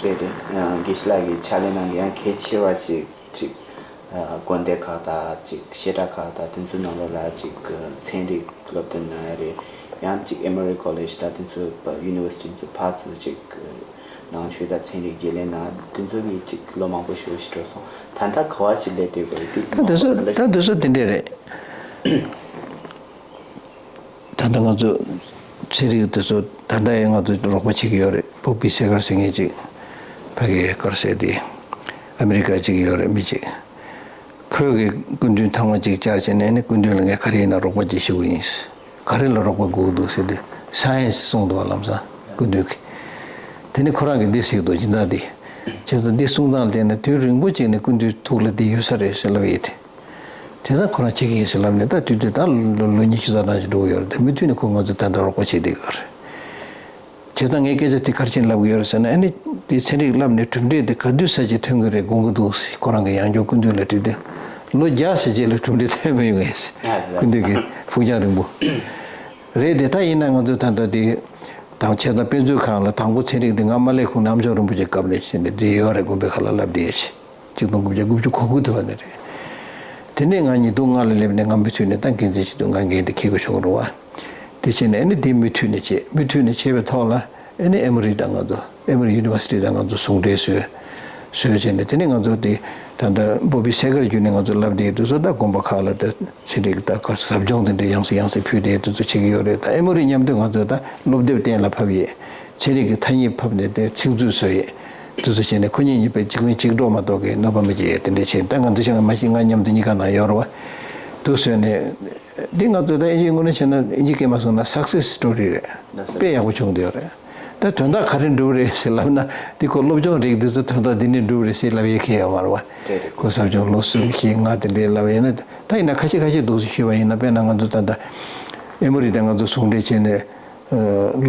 རེད་རེད། ཨ་དགེ་བཤེས་ལགས་ཀྱི་ཕྱག་ལས་གནང་མཁན་ཡང་གལ་ཆེ་བ་ཅིག་ཅིག་ཨ་དགོན་སྡེ་ཁག་དང་ཅིག་བཤད་གྲྭ་ཁག་དང་དེ་ཚོའི་ནང་ལོགས་ལ་ཅིག་ཚན་རིག་སློབ་སྟོན་གནང་ཡ་རེད། ཡང་ཅིག་ཨེ་མོ་རི་ཀོ་ལེཇ་དང་དེ་ཚོའི་ཡུ་ནི་ཝར་སི་ཊི་དེ་ཚོ་ཕར་ཚུར་ཅིག་ནང་ཆོས་དང་ཚན་རིག་བརྗེ་ལེན་གནང་དེ་ཚོ་གི་ཅིག་ལོ་མང་པོ་ཞེ་པོ་ཞིག་འགྲོ་སོང་། ད་ལྟ་ག་བ་ཅིག་སླེབས་བསྡད་དགོས་རེད་དེ་ད་དེ་ཚོ་ད་དེ་ཚོ་དེ་འདྲས་རེད། ད་ལྟ་ང་ཚོ་ཚན་རིག་དེ་ཚོ་ད་ལྟ་ཡང་ང་ཚོ་རོགས་པ་བྱེད་ཀྱི་ཡོད་རེད། བོབ་བི་སེ་གར་ཟེར་མཁན་ཅིག་ཕ་གིའི་གར་ཟེར་དེ་ཨ་མི་རི་ཀ་ཅིག་ཡོད་རེད་མི་ཅིག་ཁོས་གི་སྐུ་མདུན་ཐེངས་མ་གཅིག་བཅར་བྱས་ནས་ནི་སྐུ་མདུན་ལ་ངས་ག་རེ་ཡིན་ན་རོགས་པ་ཅིག་ཞུ་གི་ཡིན། ག་རེ་ལ་རོགས་པ་དགོས་འདུག་ཟེར་དུས་སའེན་སི་གསུངས་འདུག་བ། ལམ་སང་སྐུ་མདུན་གྱིས་དེ་ནི་ཁོ་རང་གིས་འདི་ཟེར་གྱི་འདུག་སྦྱིན་བདག་འདི་བྱས་ཙང་འདི་གསུང་སྟངས་ལ་བལྟས་ན་དུས་རིང་པོ་ཅིག་ནས་སྐུ་མདུན་ཐུགས་ལ་འདི་ཡོད་ས་རེད་ཟེར་ལབ་ཡོད་དེ། དེ་ཙང་ཁོ་རང་བྱེད་ཀྱི་ཡིན་ཟེར་ལབ་ནས་ད་དུས་དུས་ད་ལོ་ལོ་ཉི་ཤུ་རྩ་གྲངས་ཤིག་འགྲོ་གི་ཡོད་རེད་དེ་མུ་མཐུད་ནས་ཁོ་ང་ཚོ་ད་ལྟ་རོགས་པ་བྱེད་བསྡད་ཀྱི་ཡོད་རེད། བྱས་ཙང་ངས་སྐད་ཆ་དེ་ག་རེ་བྱས་ནས་ལབ་ཀྱི་ཡོད་རེད་ཟེར་ན་ཨ་ནི་དེ་ཚན་རིག་བསླབས་ནས་གྲུབ་འབྲས་དེ་ག་དུས་ས་ཅིག་ཐོན་གྱི་རེད་དགོངས་ཀྱི་འདུག་ཟེར་ཁོ་རང་གི་ཡང་སྐྱར་སྐུ་མདུན་ལ་དྲིས་དུས་ལོ་བརྒྱ་ཟེར་རྗེས་ལ་གྲུབ་འབྲས་ཐོན་མི་ཡོང་ངས་ཟེར་སྐུ་མདུན་གྱི་ཕུགས་རྒྱང་རིང་པོ་རེད་དེ་ད་ཡིན་ན་ང་ཚོ་ད་ལྟ་དེ་དང་བྱས་ཙང་དཔེ་མཛོད་ཁང་ལ་དང་པོ་ཚན་རིག་དེ་ང་མ་སླེབས་གོང་ནས་ཨ་མཆོག་རིན་པོ་ཆེ་སྐབས་ནས་བྱས་ནས་དེ་ཡོད་རེད་དགོན་པའི་ཁ་ལ་ལབ་བསྡད་ཡོད་ཅིག་སྟོང་དགུ་བརྒྱ་དགུ་བཅུ་གོ་དགུ་དེ་བ་ནས་རེད། དེ་ནས་ང་ཉིས་སྟོང་ལྔ་ལ་སླེབས་ནས་ང་མུ་མཐུད་ནས་ད་འགན་འཛིན་བྱེད་དུས་ང་འགན་དེ་འཁྱེར་དགོས་བྱུང་རེད་བ། དེ་བྱས་ནས་ཨ་ནི་དེ་མུ་མཐུད་ནས་བྱས་མུ་མཐུད་ནས་བྱས་པའི་ཐོག་ལ་ཨ་ནི་ཨེ་མོ་རི་དང་ང་ཚོ་ཨེ་མོ་རི་ཡུ་ནི་ཝར་སི་ཊི་དང་ང་ཚོ་ཟུང་འབྲེལ་བཟོས། བཟོས་བྱས་ནས་དེ་ནས་ང་ཚོ་དེ་ད་ལྟ་བོབ་བི་སེ་གར་བརྒྱུད་ནས་ང་ཚོ་ལབ་བསྡད་དུས་ཚོད་ད་དགོན་པ་ཁག་ལ་ད་ཚན་རིག་ད་ག་ཟབ་སྦྱོང་དེ་འདྲ་ཡང་སེ་ཡང་སེ་ཕུལ་བསྡད་དུས་ཚོད་བྱེད་ཀྱི་ཡོད་རེད། ད་ཨེ་མོ་རི་མཉམ་དུ་ང་ཚོ་ད་སློབ་དེབ་གཏན་ལ་ཕབ་ཡས། ཚན་རིག་གི་ཐ་སྙད་ཕབ་ནས་དེ་ཚིག་མཛོད་བཟོ་ཡས། དེ་ཚོ་བྱས་ནས་ཁོ་གཉིས་གཉིས་པོས་གཅིག་ལན་གཅིག་གྲོགས་མ་གཏོགས་ཀྱི་གནོད་པ་མི་བྱེད་ཡས་དེ་འདྲ་བྱས་ད་ང་འདི་ཤང་མ་ཤེས་ང་མཉམ་དུ་གཉིས་ཀ་ནང་ཡོད་རེད་བ། དུ་བཟོས་ནས་འདི་ང་ཚོ་ད་ཨིན་ཇིའི་དངོས་གནས་བྱས་ན་ཨིན་ཇི་སྐད་མ་སོང་ན་སག་སེ་སི་སི་ཊོ་རི་རེད། དཔེ་ཡག་པོ་བྱུང་བསྡད་ཡོད་རེད། ད་དོན་དག་ག་རེ་འགྲུབ་རེད་ཟེར་ལབ་ན་འདི་ཁོ་སློབ་སྦྱོང་རིགས་འདི་ཚོ་དོན་དག་འདི་ནས་འགྲུབ་རེད་ཟེར་ལབ་ཡས་ཁེལ་ཡོད་མ་རེད་བ། རེད་རེད། ཁོ་ཟབ་སྦྱོང་ལོ་གསུམ་བཞི་ལྔ་དེ་འདྲའི་ལབ་ཡས་ན་ད་ཡིན་ན་ཁ་ཤས་ཁ་ཤས་འདུག་སེ་ཞུས་པ་ཡིན་ན་དཔེར་ན་ང་ཚོ་ད་ལྟ་ཨེ་མོ་རི་དང་ང་ཚོ་ཟུང་འབྲེལ་བྱས་ནས།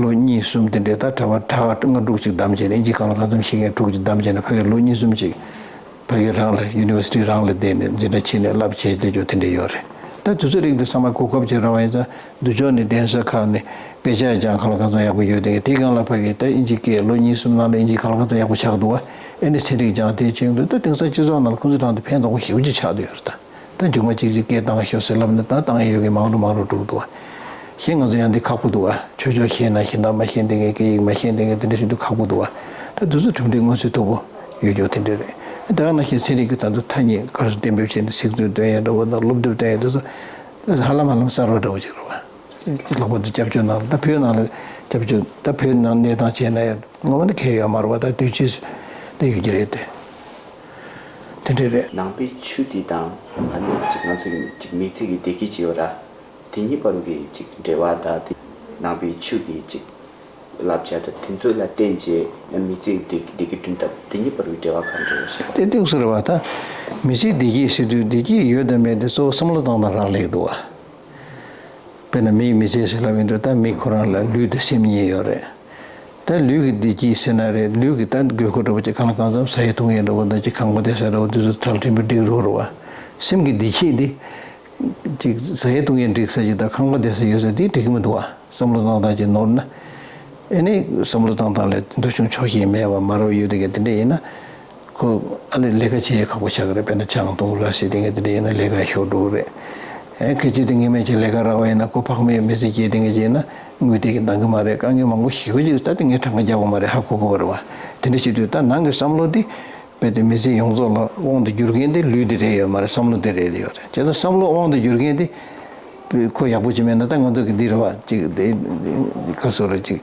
ལོ་གཉིས་གསུམ་དེ་འདྲའི་ད་གྲྭ་པ་གྲྭ་ལྔ་དྲུག་ཅིག་བདམས་བྱས་ནས་ཨིན་ཇི་སྒང་ལ་གང་འཚམ་ཤེས་མཁན་དྲུག་ཅིག་བདམས་བྱས་ནས་ཕ་གིར་ལོ་གཉིས་གསུམ་ཅིག་ཕ་གི་རང་ལ་ཡུ་ནི་ཝར་སི་ཊི་རང་ལ་བསྡད་ནས་འཛིན་གྲྭ་ཕྱིན་ནས་བསླབ་བྱས་བསྡད་ཆོག་དེ་འདྲ་ཡོད་རེད། ད་དུས་ཚོད་རིགས་འདི་ཚང་མ་གོ་སྐབས་ཅིག་རག་པ་ཡིན་ཙང་འདི་ཕྱོགས་ནས་གདན་ས་ཁག་ནས་དཔེ་ཆ་སྦྱང་གང་ལ་གང་འཚམ་ཡག་པོ་ཡོད་དེ་དེའི་སྒང་ལ་ཕ་གི་ད་ཨིན་ཇི་སྐད་ལོ་གཉིས་གསུམ་ནང་ལ་ཨིན་ཇི་གང་ལ་གང་འཚམ་ཡག་པོ་ཆགས་འདུག་བ། ཨེ་ནས་ཚན་རིག་སྦྱང་དེ་བྱེད་འདུག་ད་དེང་སང་སྤྱི་ཚོགས་ནང་ལ་ཁོང་ཚོའི་རང་དུ་ཕན་ཐོགས་པོ་ཞེ་པོ་ཅིག་ཆགས་བསྡད་ཡོད་རེད་ད། ད་མཇུག་མ་གཅིག་གཅིག་སྐད་བཏང་ཤོག་ཟེར་ལབ་ན་ད་བཏང་ཡས་ཡོད་གི་མང་རུ་མང་རུ་འགྲོ་གི་འདུག་བ། གཞན་ང་ཚོ་ཡང་འདི་ཁག་པོ་འདུག་བ། ཆོས་ཕྱོགས་ཤེས་ན་གཞན་དག་མ་ཤེས་འདི་གའི་སྐད་ཡིག་མ་ཤེས་འདི་གའི་དེ་འདྲ་ཞིག་འདུག་ཁག་པོ་འདུག་བ། ད་དུས་ཚོད་གྲུབ་འབྲས་མངོན་གསལ་དོད་པོ་ཡོད་ཀྱོག་དེ་འདྲ་རེད། ད་ག་ནང་བཞིན་ཚན་རིག་གི་ད་ཚོ་ཐ་སྙད་ག་རེ་གཏན་འབེབས་བྱས་ནས་ཚིག་མཛོད་སྟོན་ཡས་འདྲ་བོ་དང་སློབ་དེབ་སྟོན་ཡས་དེ་ཚོ་ད་ཧ་ལམ་ཧ་ལམ་གསར་བ་འདྲ་བོ་ཅིག་རེད་བ། ལྷག་པར་དུ་སྐྱབས་བཅོལ་ནང་ལ་ད་བོད་ནང་ལ་སྐྱབས་བཅོལ་ད་བོད་ནང་གནས་སྟངས་བྱས་ན་ཡང་ངོ་མ་ནི་གལ་ཡོད་མ་རེད་བ། ད་དུས་ཚོད་ད་ཡོད་ཀྱི་རེད་དེ། དེ་འདྲ་རེད། ནང་པའི་ཆོས་འདི་དང་ཨ་ནི་ཅིག་ང་ཚོ་གི་ཅིག་མི་ཚེ་གི་བདེ་སྐྱིད་ཅིག་ཡོད་ར། དེ་གཉིས་བར་གྱི་ཅིག་འབྲེལ་བ་དང་དེ་ནང་པའི་ཆོས་ཀྱི་ཅིག་བསླབ་བྱ་དང་དེ་ཚོ་ལ་བརྟེན་བྱས་མི་ཚེ་གི་བདེ་བདེ་སྐྱིད་བསྐྲུན་ཐབས་དེ་གཉིས་བར་གྱི་འབྲེལ་བ་གང་འདྲ་ཡོད་ཤག་དེ་ཏོག་ཙམ་རེད་བ། ད་མི་ཚེ་བདེ་སྐྱིད་ཟེར་དུས་བདེ་སྐྱིད་ཡོད་དང་མེད་དེ་གཙོ་བོ་བསམ་བློ་བཏང་སྟངས་རག་ལས་འདུག་བ། དཔེར་ན་མིའི་མི་ཚེ་ཟེར་ལབ་ཡིན་དུས་ད་མི་ཁོ་རང་ལ་ལུས་དང་སེམས་གཉིས་ཡོད་རེད། ད་ལུས་ཀྱི་བདེ་སྐྱིད་ཟེར་ན་རེད། ལུས་ཀྱི་ད་དགོས་མཁོ་འདྲ་པོ་ཅིག་གང་ལ་གང་འཚམ་ཟ་ཡས་འཐུང་ཡས་འདྲ་པོ་ད་ཅིག་ཁང་པ་བསྡད་ས་འདྲ་པོ་དེ་ཚོ་གྲལ་ཕྲན་བུ་འགྲིག་རོགས་རེད་བ། སེམས་ཀྱི་བདེ་སྐྱིད་འདི་ཅིག་ཟ་ཡས་འཐུང་ཡས་འགྲིག་ས་ཅིག་དང་ཁང་པ་བསྡད་ས་ཡོད་ས་དེ་འགྲིག་གི་མི་འདུག་བ། བསམ་བློ་བཏང་སྟངས་ཅིག་ནོར་ན། ཨེ་ནི་བསམ་བློ་བཏང་སྟངས་ལ་འདུ་བྱུང་ཆོག་ཤེས་མེད་པ་མ་རབས་ཡོད་དེ་ག་དེ་འདྲ་ཡིན་ན། ཨ་ལས་ལས་ཀ་བྱེད་ཡས་ཁག་པོ་ཆགས་ཀྱི་རེད། དཔེར་ན་ཆང་འཐུང་ར་བྱེད་དེ་འདྲ་ཡིན་ན་ལས་ཀ་ཤོར་འགྲོ་གི་རེད། ཨེ་ཁ་ཅིག་དེ་ངེས་མེད་ཀྱི་ལས་ཀ་རག་པ་ཡིན་ན་ཁོ་ཕ་མས་མི་ཚེ་སྐྱེལ་དེ་འདྲ་བྱས་ན་དངུལ་དེ་གི་འདང་གི་མ་རེད། དཀའ་ངལ་མང་པོ་ཞེ་པོ་ཅིག་ད་དེ་ངས་གྲངས་ཀ་རྒྱག་དགོས་མ་རེད། ཧ་གོ་གོ་བ་རེད་བ། དེ་འདྲ་བྱེད་དུས་ད་ནང་གི་བསམ་བློ་དེ་རྦད་དེ་མི་ཚེ་ཡོངས་རྫོགས་ལ་དབང་དུ་བསྒྱུར་མཁན་དེ་ལུས་དེ་རེད་ཡོད་མ་རེད། བསམ་བློ་དེ་རེད་ཡོད་རེད། བྱས་ཙང་བསམ་བློ་དབང་དུ་བསྒྱུར་མཁན་དེ་ཁོ་ཡག་པོ་ཅིག་མེད་ན་ད་ང་ཚོ་གི་འདི་རེད་བ། ཅིག་དེ་ག་སོ་རེད། ཅིག་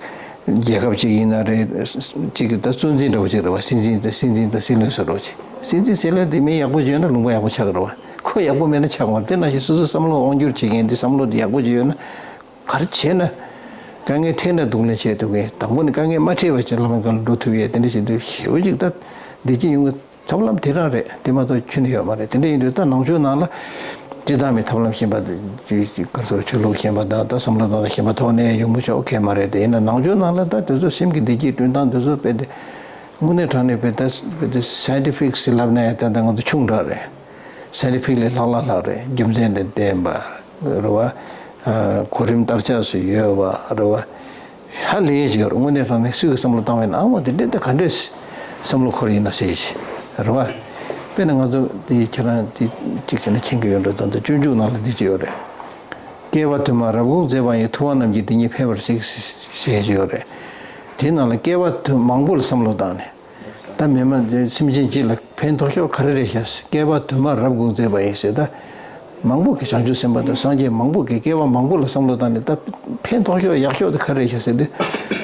རྒྱལ་ཁབ་ཅིག་ཡིན་ན་རེད། ཅིག་ད་གཙོ་འཛིན་འདྲ་བོ་ཅིག་རེད་བ། སྲིད་འཛིན་དང་སྲིད་འཛིན་དང་སྲིད་བློན་སོ་འདྲ་བོ་ཅིག། སྲིད་འཛིན་སྲིད་བློན་དེ་མི་ཡག་པོ་ཅིག་ཡོད་ན་ལུང་པ་ཡག་པོ་ཆགས་ཀྱི་རེད་བ། ཁོ་ཡག་པོ་མེད་ན་ཆགས་མ་རེད། དེ་ནང་བཞིན་སོ་སོའི་བསམ་བློ་དབང་བསྒྱུར་བྱེད་མཁན་དེ་བསམ་བློ་དེ་ཡག་པོ་ཅིག་ཡོད་ན། ག་རེ་བྱས་ན་དཀའ་ངལ་འཕྲད་ན་སྡུག་ལས་བྱེད་ཐུབ་མཁན། དང་པོ་ནས་དཀའ་ངལ་མ་འཕྲད་པ་བྱས་ལམ་ཁ་ལ་འགྲོ་ཐུབ་ཡས་དེ་འདྲ་བྱེད་དུས་ཞེ་པོ་ཅིག་ད་བདེ་སྐྱིད་ཡོང་གི་ཐབས་ལམ་དེ་རང་རེད། དེ་མ་གཏོགས་ཁྱོན་ནས་ཡོད་མ་རེད། དེ་འདྲ་ཡིན་དུས་ད་ནང་ཆོས་ནང་ལ་སྤྱི་བཏང་མི་ཐབས་ལམ་གཞན་པ་དེ་ག་ཚོད་ཆོས་ལུགས་གཞན་པ་དང་ད་བསམ་བློ་དང་གཞན་པ་ཐོག་ནས་ཡོང་མི་ཆོག་གི་མ་རེད། དེ་ཡིན་ན་ནང་ཆོས་ནང་ལ་ད་དེ་ཚོ་སེམས་ཀྱི་བདེ་སྐྱིད་བསྐྲུན་སྟངས་དེ་ཚོ་དཔེ་དེ་དངོས་གནས་དྲང་གནས་དཔེ་ད་དཔེ་དེ་སའེན་ཊི་ཕིག་ཟེར་ལབ་ན་ད་ད་ང་ཚོ་ཆུང་དྲགས་རེད། སའེན་ཊི་ཕིག་ལས་ལྷག་ལྷག་ལྷག་རེད། རྒྱུ་མཚན་དང་ལྡན་པ་རེད་བ། ཨ་གོ་རིམ་བསྟར་ཆགས་སུ་ཡོད་པ་རེད་བ། ཧ་ལས་ཡོད་རེད། དངོས་གནས་དྲང་གནས་སུས་ཀྱི་བསམ་བློ་བཏང་བས་ན་ཨ་མ་དེ་འདྲས་ད་ག་འདྲས་བསམ་བློ་འཁོར་ཡིན་ན་ཟེར་ཞིག་རེད་བ། དཔེར་ན་ང་ཚོ་དེ་ཁྱེད་རང་དེ་གཅིག་བྱས་ན་མཁྱེན་གྱི་ཡོད་འགྲོ། ད་ལྟ་སྤྱོད་འཇུག་ནང་ལ་འདི་ཅིག་ཡོད་རེད། བསྐལ་པ་དུ་མར་རབ་དགོངས་མཛད་པ་ཡིས། ཐུབ་དབང་རྣམས་ཀྱིས་འདི་ཉིད་ཕན་པར་གཟིགས་ཟེར་ཞིག་ཡོད་རེད། དེའི་ནང་ལ་བསྐལ་པ་དུ་མང་པོ་ལ་བསམ་བློ་བཏང་ནས། ད་མི་མ་སེམས་ཅན་སྤྱི་ལ་ཕན་ཐོགས་ཤོས་ག་རེ་རེད་ཤག། བསྐལ་པ་དུ་མར་རབ་དགོངས་མཛད་པ་ཡིས་ཟེར། ད་མང་པོ་གི་བྱང་ཆུབ་སེམས་དཔའ་དང་སངས་རྒྱས་མང་པོ་གི་བསྐལ་པ་མང་པོ་ལ་བསམ་བློ་བཏང་ནས་ད་ཕན་ཐོགས་ཤོས་ཡག་ཤོས་དེ་ག་རེ་རེད་ཤག་ཟེར་དུས།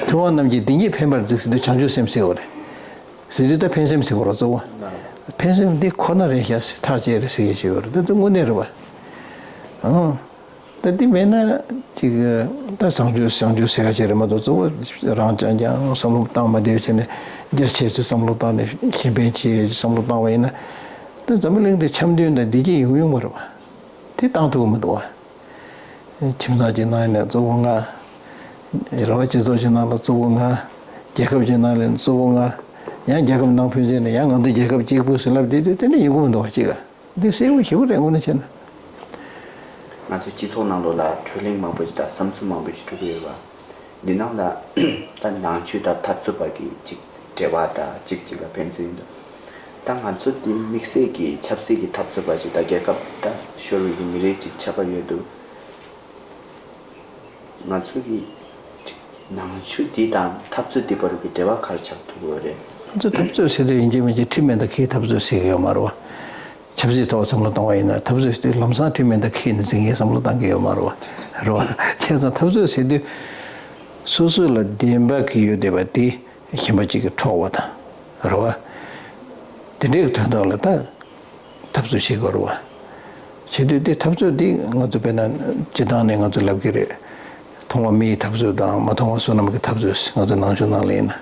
ཐུབ་དབང་རྣམས་ཀྱིས་འདི་ཉིད་ཕན་པར་གཟིགས་ཟེར་དུས་བྱང་ཆུབ་སེམས་ཟེར་བ་རེད། ཟེར་དུས་ད་ཕན་སེམས་ཟེར་བ་རེད་གཙོ་བོ། ཕན་སེམས་འདི་ཁོ་ན་རེད་ཤག་ཟེར། ཐག་བཅད་རེད་ཟེར་ཡས་བྱས་པ་རེད། ད་དེ་དངོས་གནས་རེད་བ། ཨང་། ད་འདི་མེད་ན་ཅིག་ད་བྱང་ཆུབ་བྱང་ཆུབ་ཟེར་ག་ཅིག་རེད་མ་གཏོགས་གཙོ་བོ་རང་རྐྱང་རྐྱང་བསམ་བློ་བཏང་མ་བསྡད་བྱས་ནས་རྒྱ་ཆེ་ཚོས་བསམ་བློ་བཏང་ནས་གཞན་ཕན་ཆེད་བསམ་བློ་བཏང་བ་ཡིན་ན། ད་འཛམ་བུ་གླིང་འདི་འཆམ་མཐུན་དང་བདེ་སྐྱིད་ཡོང་ཡོང་བ་རེད་བ། དེ་བཏང་ཐུབ་ཀྱི་མི་འདུག་བ། ཁྱིམ་ཚང་གཅིག་ནང་ཡིན་ན་གཙོ་བོ་ང་། རེ་བ་སྤྱི་ཚོགས་ཀྱི་ནང་ལ་གཙོ་བོ་ང་། རྒྱལ་ཁབ་ཀྱི་ནང་ལ་གཙོ་བོ་ང་། ཡང་རྒྱལ་ཁབ་ནང་ཕན་ཚུན་ནས་ཡང་ང་ཚོ་རྒྱལ་ཁབ་གཅིག་པུ་ཟེར་ལབ་བསྡད་དུས་དེ་འདྲ་ཡོང་གི་མི་འདུག་བ་གཅིག་ག་འདི་གསལ་པོ་ཞེ་པོ་རེད་དངོས་གནས་བྱས་ན། ང་ཚོའི་སྤྱི་ཚོགས་ནང་ལོགས་ལ་གྲོས་གླེང་མང་པོ་ཞིག་དང་བསམ་ཚུལ་མང་པོ་ཞིག་འགྲོ་གི་ཡོད་པ། འདི་ནང་ལ་ད་ནང་ཆོས་དང་འཐབ་རྩོད་པ་གི་ཅིག་འབྲེལ་བ་དང་གཅིག་གཅིག་ལ་ཕན་ཚུན་ཡིན་འདུག་ད་ང་ཚོ་འདི་དམིགས་བསལ་གྱི་ཆབ་སྲིད་ཀྱི་འཐབ་རྩོད་པ་ཅིག་དང་རྒྱལ་ཁབ་དང་ཤོར་བའི་གི་མི་རིགས་ཅིག་ཆགས་ཀྱི་ཡོད་འདུག་ང་ཚོ་གི་ཅིག་ནང་ཆོས་འདི་དང་འཐབ་རྩོད་འདི་བར་གྱི་འབྲེལ་བ་ག་རེ་ཆགས་ཐུབ་ཀྱི་ཡོད་རེད། ང་ཚོ་འཐབ་རྩོད་ཟེར་དུས་ཡིན་གཅིག་མིན་གཅིག་ཁྲིམས་མེད་མདའ་འཁྱེར་འཐབ་རྩོད་ཟེར་གྱི་ཡོད་མ་རེད་བ། ཆབ་སྲིད་ཐོག་བསམ་བློ་གཏོང་བ་ཡིན་ན་འཐབ་རྩོད་ཟེར་དུས་ལམ་སང་ཁྲིམས་མེད་མདའ་འཁྱེར་ནས་འཛིང་མཁན་བསམ་བློ་གཏང་གི་ཡོད་མ་རེད་བ། རེད་བ། བྱས་ཙང་འཐབ་རྩོད་ཟེར་དུས་སོ་སོ་ལ་བདེན་པ་གི་ཡོད་བསྡད་པ་དེ་གཞན་པ་གཅིག་གིས་འཕྲོག་པ་དང་། རེད་བ། དེ་འདྲའི་དོན་དག་ལ་ད་འཐབ་རྩོད་བྱེད་དགོས་རེད་བ། བྱེད་དུས་དེ་འཐབ་རྩོད་འདི་ང་ཚོ་དཔེར་ན་སྤྱི་བཏང་ནས་ང་ཚོ་ལབ་ཀྱི་རེད། མཐོང་བ་མིའི་འཐབ་རྩོད་དང་མ་མཐོང་བ་བསོད་ནམས་ཀྱི་འཐབ་རྩོད་ཟེར་ང་ཚོ་ནང་ཆོས་ནང་ལ་ཡིན་ན།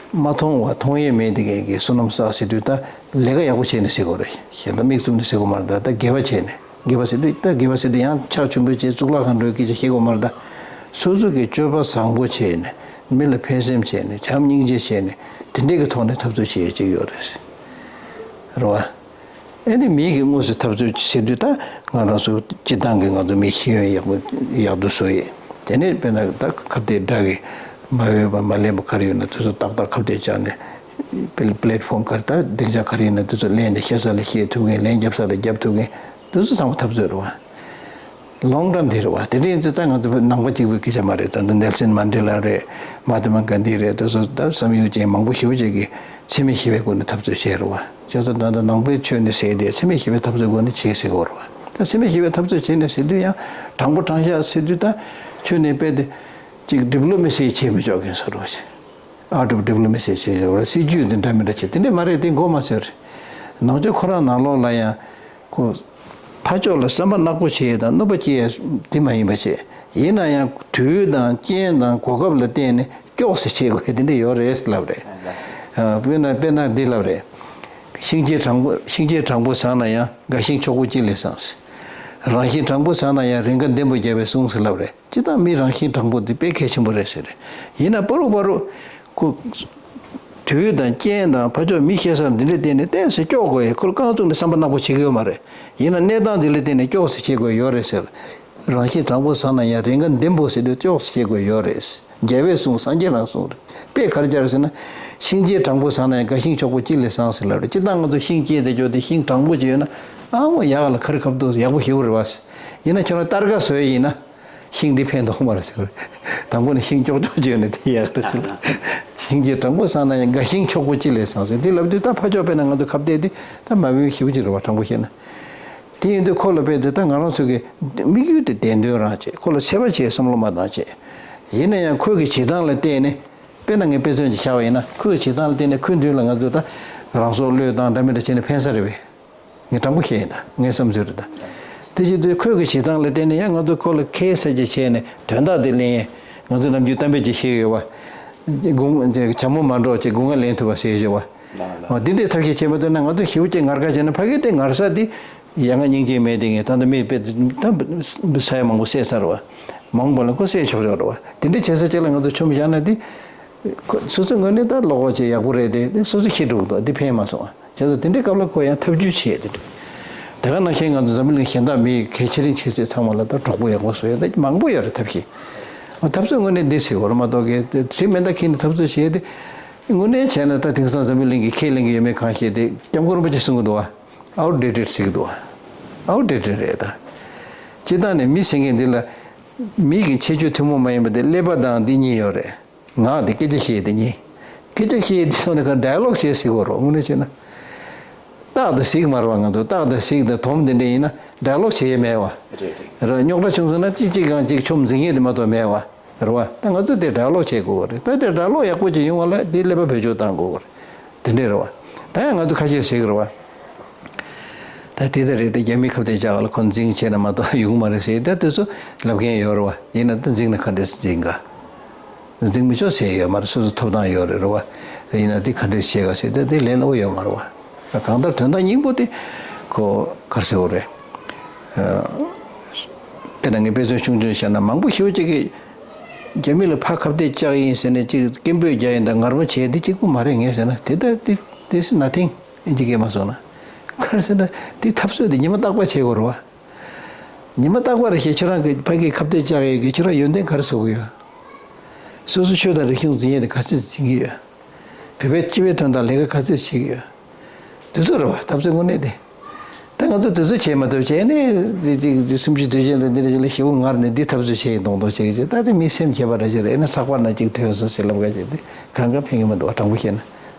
མ་མཐོང་བ་མཐོང་ཡས་མེད་དེ་གས་ཀྱི་བསོད་ནམས་བསགས་ཟེར་དུས་ད་ལས་ཀ་ཡག་པོ་བྱས་ནས་ཟེར་དགོས་རེད། གཞན་དག་མིག་བཙུམ་ནས་ཟེར་དགོས་མ་རེད། ད་ད་དགེ་བ་བྱས་ནས་དགེ་བ་ཟེར་དུས་ད་དགེ་བ་ཟེར་དུས་ཡང་ཕྱག་མཆོད་འབུལ་བྱས་གཙུག་ལག་ཁང་འགྲོ་སྐད་ཆ་བཤད་དགོས་མ་རེད། ད་སོ་སོ་གི་སྤྱོད་པ་བཟང་པོ་བྱས་ནས་མི་ལ་ཕན་སེམས་བྱས་ནས་བྱམས་སྙིང་རྗེ་བྱས་ནས་དེ་འདྲས་ཀྱི་ཐོག་ནས་འཐབ་རྩོད་བྱེད་ཡས་ཅིག་ཡོད་རེད། རེད་བ། ཨེ་ནི་མི་གིས་དངོས་སུ་འཐབ་རྩོད་བྱེད་དུས་ད་ང་རང་ཚོ་སྤྱི་བཏང་གི་ང་ཚོ་མི་ཤེས་ཡོན་ཡག་པོ་ཡག་ཏུ་བཟོ་ཡས། དེ་ནས་དཔེར་ན་ད་ཁ་གཏད་དགྲ་གི་མ་འོས་པ་མ་ལེན་པ་ག་རེ་ཡོད་ན་དེ་ཚོ་ཏག་ཏག་ཁ་གཏད་བཅག་ནས་པེ་པེ་ལེ་ཊི་ཕོམ་ག་རེ་ད་སྡིངས་ཆ་ག་རེ་ཡིན་ན་དེ་ཚོ་ལེན་ནས་བཤད་ས་ལ་བཤད་ཐུབ་མཁན། ལན་རྒྱབ་ས་ལ་རྒྱབ་ཐུབ་མཁན་དེ་ཚོ་ཚང་མ་འཐབ་རྩོད་རེད་བ། ལོང་ཊརམ་དེ་རེད་བ། དེ་འདྲ་ཡིན་ཙང་ད་ང་ཚོ་ནང་པ་གཅིག་པུའི་སྐད་ཆ་མ་རེད། ད་ལྟ་ནེལ་སན་མན་ཌེ་ལ་རེད། མ་ཧཱ་ཏ་མ་གྷན་དྷི་རེད། དེ་ཚོ་ད་བསམ་ཡུལ་ཅན་མང་པོ་ཞེ་པོ་ཅིག་གིས་འཚེ་མེད་ཞི་བའི་སྒོ་ནས་འཐབ་རྩོད་བྱས་རེད་བ། བྱས་ཙང་ད་ལྟ་ནང་པའི་ཆོས་ནས་ཟེར་དེ་འཚེ་མེད་ཞི་བའི་འཐབ་རྩོད་སྒོ་ནས་བྱས་ཟེར་གོ་རེད་བ། ད་འཚེ་མེད་ཞི་བའི་འཐབ་རྩོད་བྱས་ནས་ཟེར་དུས་ཡང་དྲང་པོ་དྲང་བཞག་ཟེར་དུས་ད་ཁྱོད་ནས་དཔེ་དེ་ཅིག་ཌི་པི་ལོ་མེ་སི་བྱེད་མི་ཆོག་མཁན་བཟོ་འདྲ་བ་ཅིག་ཨའུ་ཊི་ཨོཕ་ཌི་པི་ལོ་མེ་སི་ཟེར་བ་སྲིད་ཇུས་དེ་འདྲ་མི་འདྲ་བྱེད། དེ་འདྲ་མ་རེད། དེ་མགོ་མ་ཚོས་རེད། ནང་ཆོས་ཁོ་རང་ནང་ལོགས་ལ་ཡང་ཁོ་ཕར་ཕྱོགས་ལ་བསམ་པ་ནག་པོ་བྱེད་ཡས་དང་གནོད་པ་སྐྱེལ་ཡས་དེ་མ་ཡིན་པ་བྱེད། ཡིན་ན་ཡང་དུས་དང་རྐྱེན་དང་གོ་སྐབས་ལ་བརྟེན་ནས་སྐྱོགས་སེ་བྱེད་དགོས་ཡས་དེ་འདྲ་ཡོད་རེད་ལབ་རེད། ཨ་དཔེར་ན་དཔེར་ན་འདི་ལབ་རེད། ཤིང་རྒྱན་དྲང་པོ་ཤིང་རྒྱན་དྲང་པོ་བཟང་ན་ཡང་དགའ་ཤིང་ཕྱུག་པོ་གཅིག་ལས་བཟང་ཟེར། རང་བཞིན་དྲང་པོ་བཟང་ན་ཡང་རེས་འགའ་འདན་མ་རྒྱབ་པས་བཟུང་ཟེར་ལབ་རེད། སྤྱིར་བཏང་མི་རང་བཞིན་དྲང་པོ་འདི་དཔེ་གལ་ཆེན་པོ་རེད་ཟེར། ཡིན་ན་པ་རུ་པ་རུ་ཁོ་དུས་དང་རྐྱེན་དང་ཕར་ཕྱོགས་མི་ཤེས་ས་འདི་འདྲ་བརྟེན་ནས་ཏོག་ཙམ་སྐྱོ་དགོས་ཡས། ཁོ་རྐང་བཙུགས་ནས་བསམ་པ་ནག་པོ་བྱེད་ཀྱི་ཡོད་མ་རེད། ཡིན་ན་གནས་སྟངས་འདི་ལ་བརྟེན་ནས་སྐྱོ་ཙམ་བྱེད་དགོས་ཡོད་རེད་ཟེར། རང་བཞིན་དྲང་པོ་བཟང་ན་ཡང་རེས་འགའ་ལྡེམ་པོ་ཟེར་དུས་ཅོག་ཙེ་བྱེད་དགོས་ཡོད་རེད། རྒྱལ་བས་གསུངས། སངས་རྒྱས་རང་གསུངས་རེད། དཔེ་ག་རེ་སྦྱར་ཟེར་ན། ཤིང་རྗེས་དྲང་པོ་བཟང་ན་ཡང་། དགའ་ཤིང་ཕྱུག་པོ་ཅི་ལས་བཟང་ཟེར་ལབ་རེད། སྤྱིར་བཏང་ང་ཚོ་ཤིང་སྐྱེས་དེ་ཅོག་དེ་ཤིང་དྲང་པོ་ཅིག་ཡོད་ན། ཨ་མོ་ཡག་ལ་ཁ་རི་ཁ་ཐུག་ཡག་པོ་ཞེ་པོ་རེད་བ། ཡིན་ན་ཁྱོད་རང་སྟར་ཀ་བཟོས་ཡིན་ན། ཤིང་འདི་ཕན་ཐོགས་མ་རེད་ཟེར། དང་པོ་ནས་ཤིང་ཀྱོག་ཀྱོག་བརྗོད་ནས་དེ་ཡག་རེད་ཟེར། ཤིང་རྗེས་དྲང་པོ་བཟང་ན་ཡང་། དགའ་ཤིང་ཕྱུག་པོ་ཅི་ལས་བཟང་ཟེར། དེ་ལབ་དུས་ད་ཕར་ཕྱོགས་དཔེར་ན་ང་ཚོ་ཁ་གཏད་དེ་ད་མ་བུན་ཞེ་པོ་ཅིག་རེད་བ། དྲང་པོ་བཤད་ན། དེ་ཡིན་དུས་ཁོ་ལ་དཔེ་དེ་ད་ང་རང་ཚོ་གི་དམིགས་ཡུལ་དེ་བདེན་དོན་རང་བྱེད། ཁོ་ལ་འཚེ་བ་བྱེད་བསམ་བློ་མ་བཏང་བྱེད། ཡིན་ན་ཡང་ཁོའི་གི་བྱེད་སྟངས་ལ་བལྟས་ནས། དཔེར་ན་ངས་དཔེ་མཚོན་ཅིག་བཞག་པ་ཡིན་ན། ཁོའི་གི་བྱེད་སྟངས་ལ་བལྟས་ནས་ཁོའི་མདུན་ལ་ང་ཚོས་ད་རང་སྲོག་བློས་བཏང་འདྲ་མི་འདྲ་བྱས་ནས་ཕན་ས་རེད་པས། ངས་དྲང་པོ་བཤད་ཡིན་ད། ངའི་བསམ་ཚུལ་རེད་ད། དེ་བྱེད་དུས་ཁོའི་གི་བྱེད་སྟངས་ལ་བརྟེན་ནས་ཡང་ང་ཚོ་ཁོ་ལ་ཁའི་ས་ཆ་བྱས་ནས་དོན་དག་དེ་ལེན་ཡས། ང་ཚོ་ནམ་རྒྱུན་གཏམ་དཔེ་ཅིག་བཤད་ཡོད་པ། དགུང་བྱ་མོ་མ་འགྲོགས་ཅིག་སྒོ་ང་ལེན་ཐུབ་པ་ཟེར་ཡོད་པ། འོ་འདི་འདྲའི་ཐབས་ཤེས་བྱེད་མ་ཐུབ་ན། ང་ཚོ་ཞེ་པོ་ཅིག་ངར་ཁ་བྱས་ན། ཕ་གི་དེ་ངར་ས་དེ་ཡ་ང་སྙིང་རྗེ་མེད་དེ། ངས་ད་ལྟ་མི་དཔེ་ད་ས་ཡ་མང་པོ་བསད་ཚར་བ། མ་འོངས་པ་ལ་ཁོ་བསད་ཆོག་ཆོག་རེད་བ། དེ་འདྲའི་བྱེད་ས་ཅིག་ལ་ང་ཚོ་མཆོང་བཞག་ན་དེ། ཁོ་སོ་སོའི་ངོས་ནས་ད་བློ་ཁོག་ཅིག་ཡག་པོ་རེད་དེ། དེ་སོ་སོ་ཤི་འགྲོ་གི་འདུག་འདི་ཕན་མ་སོང་བ། བྱས་ཙང་དེ་འདྲའི་སྐབས་ལ་ཁོ་ཡང་ཐབས་ཇུས་བྱས་དེ་འདྲ། དེ་ག་ནང་བཞིན་ང་ཚོ་འཛམ་བུ་གླིང་གཞན་དག་མི་ཁས་ཆེ་རིང་ཆེ་ཚོད་ཚང་མ་ལ་ད་གྲོགས་པོ་ཡག་པོ་བཟོ་ཡ་ད་མང་པོ་ཡོད་རེད། ཐབས་ཤེས། འོ་ཐབས་ཚུལ་དངོས་གནས་འདི་ཟེར་གོ་ར་མ་གཏོགས་གི་དེ་རིགས་མེད་ད་ཁྱེད་ནས་ཐབས་ཚུལ་བྱས་ཏེ། དངོས་གནས་བྱས་ན་ད་དེང་སང་འཛམ་བུ་གླིང་གི་ཁས་ལེན་གི་ཡོད་མེད་གང་ཤེས་ཏེ། སྐྱབས་མགོན་རིན་པོ་ཆེ་གསུང་གི་འདུག་བ། Outdated་ཟེར་གི་འདུག་བ། Outdated་རེད་ད། སྤྱིར་བཏང་ནས་མི་ཟེར་མཁན་འདི་ལ། མི་གི་ཁྱད་ཆོས་ཐུན་མོང་མ་ཡིན་པ་དེ་ཀླད་པ་དང་འདི་གཉིས་ཡོད་རེད། ངག་དེ་སྐད་ཆ་བཤད་དེ་གཉིས། སྐད་ཆ་བཤད་དེ་ཐོག་ནས་ག་ཌའི་ལོག་བྱེད་ཟེར་གོ་རོགས་དངོས་གནས་བྱས་ན། སྟག་དང་གཟིག་མ་རེད་བ། ང་ཚོ་སྟག་དང་གཟིག་དང་དོམ་དེ་འདྲ་ཡིན་ན་ཌའི་ལོག་བྱེད་ཡས་མེད་བ། རེད་རེད། ར་རྙོག་དྲ་བྱུང་སོང་ན་གཅིག་གཅིག་གང་གཅིག་ཆོམ་འཛིང་ཡས་དེ་མ་གཏོགས་མེད་བ། རེད་བ། ད་ང་ཚོ་དེ་ཌའི་ལོག་བྱེད་དགོས་བ་རེད། ད་དེ་ཌའི་ལོག་ཡག་པོ་ཅིག་ཡོང་བ་ལ་དེ་ཀླད་པ་བེད་སྤྱོད་གཏང་དགོས་བ་རེད། དེ་འདྲས་རེད་བ། ད་ཡང་ང་ཚོ་ཁ་ཤས་ཟེར་གི་རེད་བ། ད་དེ་ལྟར་རེད་དེ། རྒྱ་མི་ཁ་གཏད་བཅག་ལ་ཁོ་འཛིང་བྱས་ན་མ་གཏོགས་ཡོང་གི་མ་རེད་ཟེར། ད་དེ་ཚོ་ལབ་མཁན་ཡོད་རེད་བ། ཡིན་ན་ད་འཛིང་ན་ག་འདྲས་འཛིང་ག་འཛིང་མི་ཆོག་ཟེར་ཡོད་མ་རེད། སོ་སོ་ཐོབ་ཐང་ཡོད་རེད། རེད་བ། ཡིན་ན་དེ་ག་འདྲས་བྱེད་ག་ཟེར་ད་དེ་ལས་སླ་བོ་ཡོད་མ་རེད་བ། གང་ལྟར་དོན་དག་སྙིང་པོ་དེ་ཁོ་ག་རེ་ཟེར་དགོས་རེད། དཔེར་ན་ངས་དཔེ་མཚོན་ཆུང་ཆུང་བཤད་ན། མང་པོ་ཞེ་པོ་ཅིག་གིས་རྒྱ་མི་ལ་ཕར་ཁ་གཏད་བཅག་ཡིན་ཟེར་ནས་ཅིག་སྐད་འབོད་རྒྱག་ཡིན་ད་ངར་མོ་བྱས་འདི་གཅིག་པུ་མ་རེད། ངས་ཟེར་ན་དེ་ལྟར་དེ་དེ་སི་ན་ཐིང་ཨིན་ཇི་སྐད་མ་སོང་ན། ག་རེ་ཟེར་ན་དེ་འཐབ་རྩོད་དེ་ཉི་མ་རྟག་པར་བྱེད་དགོས་རེད་བ། ཉི་མ་རྟག་པར་རེ་ཞིག་ཁྱོད་རང་གི་ཕ་གིའི་ཁ་གཏད་བཅག་ཡོད་གི། ཁྱོད་རང་ཡོན་ཏན་ག་རེ་བཟོ་གི་ཡོད། སོ་སོ་ཆོས་དང་རིག་གཞུང་འཛིན་ཡས་དེ་ག་ཚོད་འཛིན་གི་ཡོད། བོད་པའི་སྤྱི་པའི་དོན་དག་ལས་ཀ་ག་ཚོད་བྱེད་ཀྱི་ཡོད། དེ་ཚོ་རེད་བ། འཐབ་རྩོད་དངོས་གནས་དེ། ད་ང་ཚོ་དེ་ཚོ་བྱེད་མ་ཐུབ་བྱས་ནས་དེ་དེ་དེ་སུམ་ཅུ་དུས་ཆེན་དང་འདི་འདྲ་ཅིག་ལ་ཞེ་པོ་ངར་ནས་འདི་འཐབ་རྩོད་བྱེད་ཡིན་མདོག་མདོག་བྱེད་ཀྱི་བྱེད། ད་དེ་མི་སེམས་ཁྱད་པར་འདྲ་ཅིག་རེད། ཨེ་ན་ཚགས་པར་ན་གཅིག་ཐོན་སོང་ཟེར་ལབ་ག་བྱེད་དེ་གང་ག་ཕན་གྱི་མི་འདུག་བ། དྲང་པོ་བཤད་ན།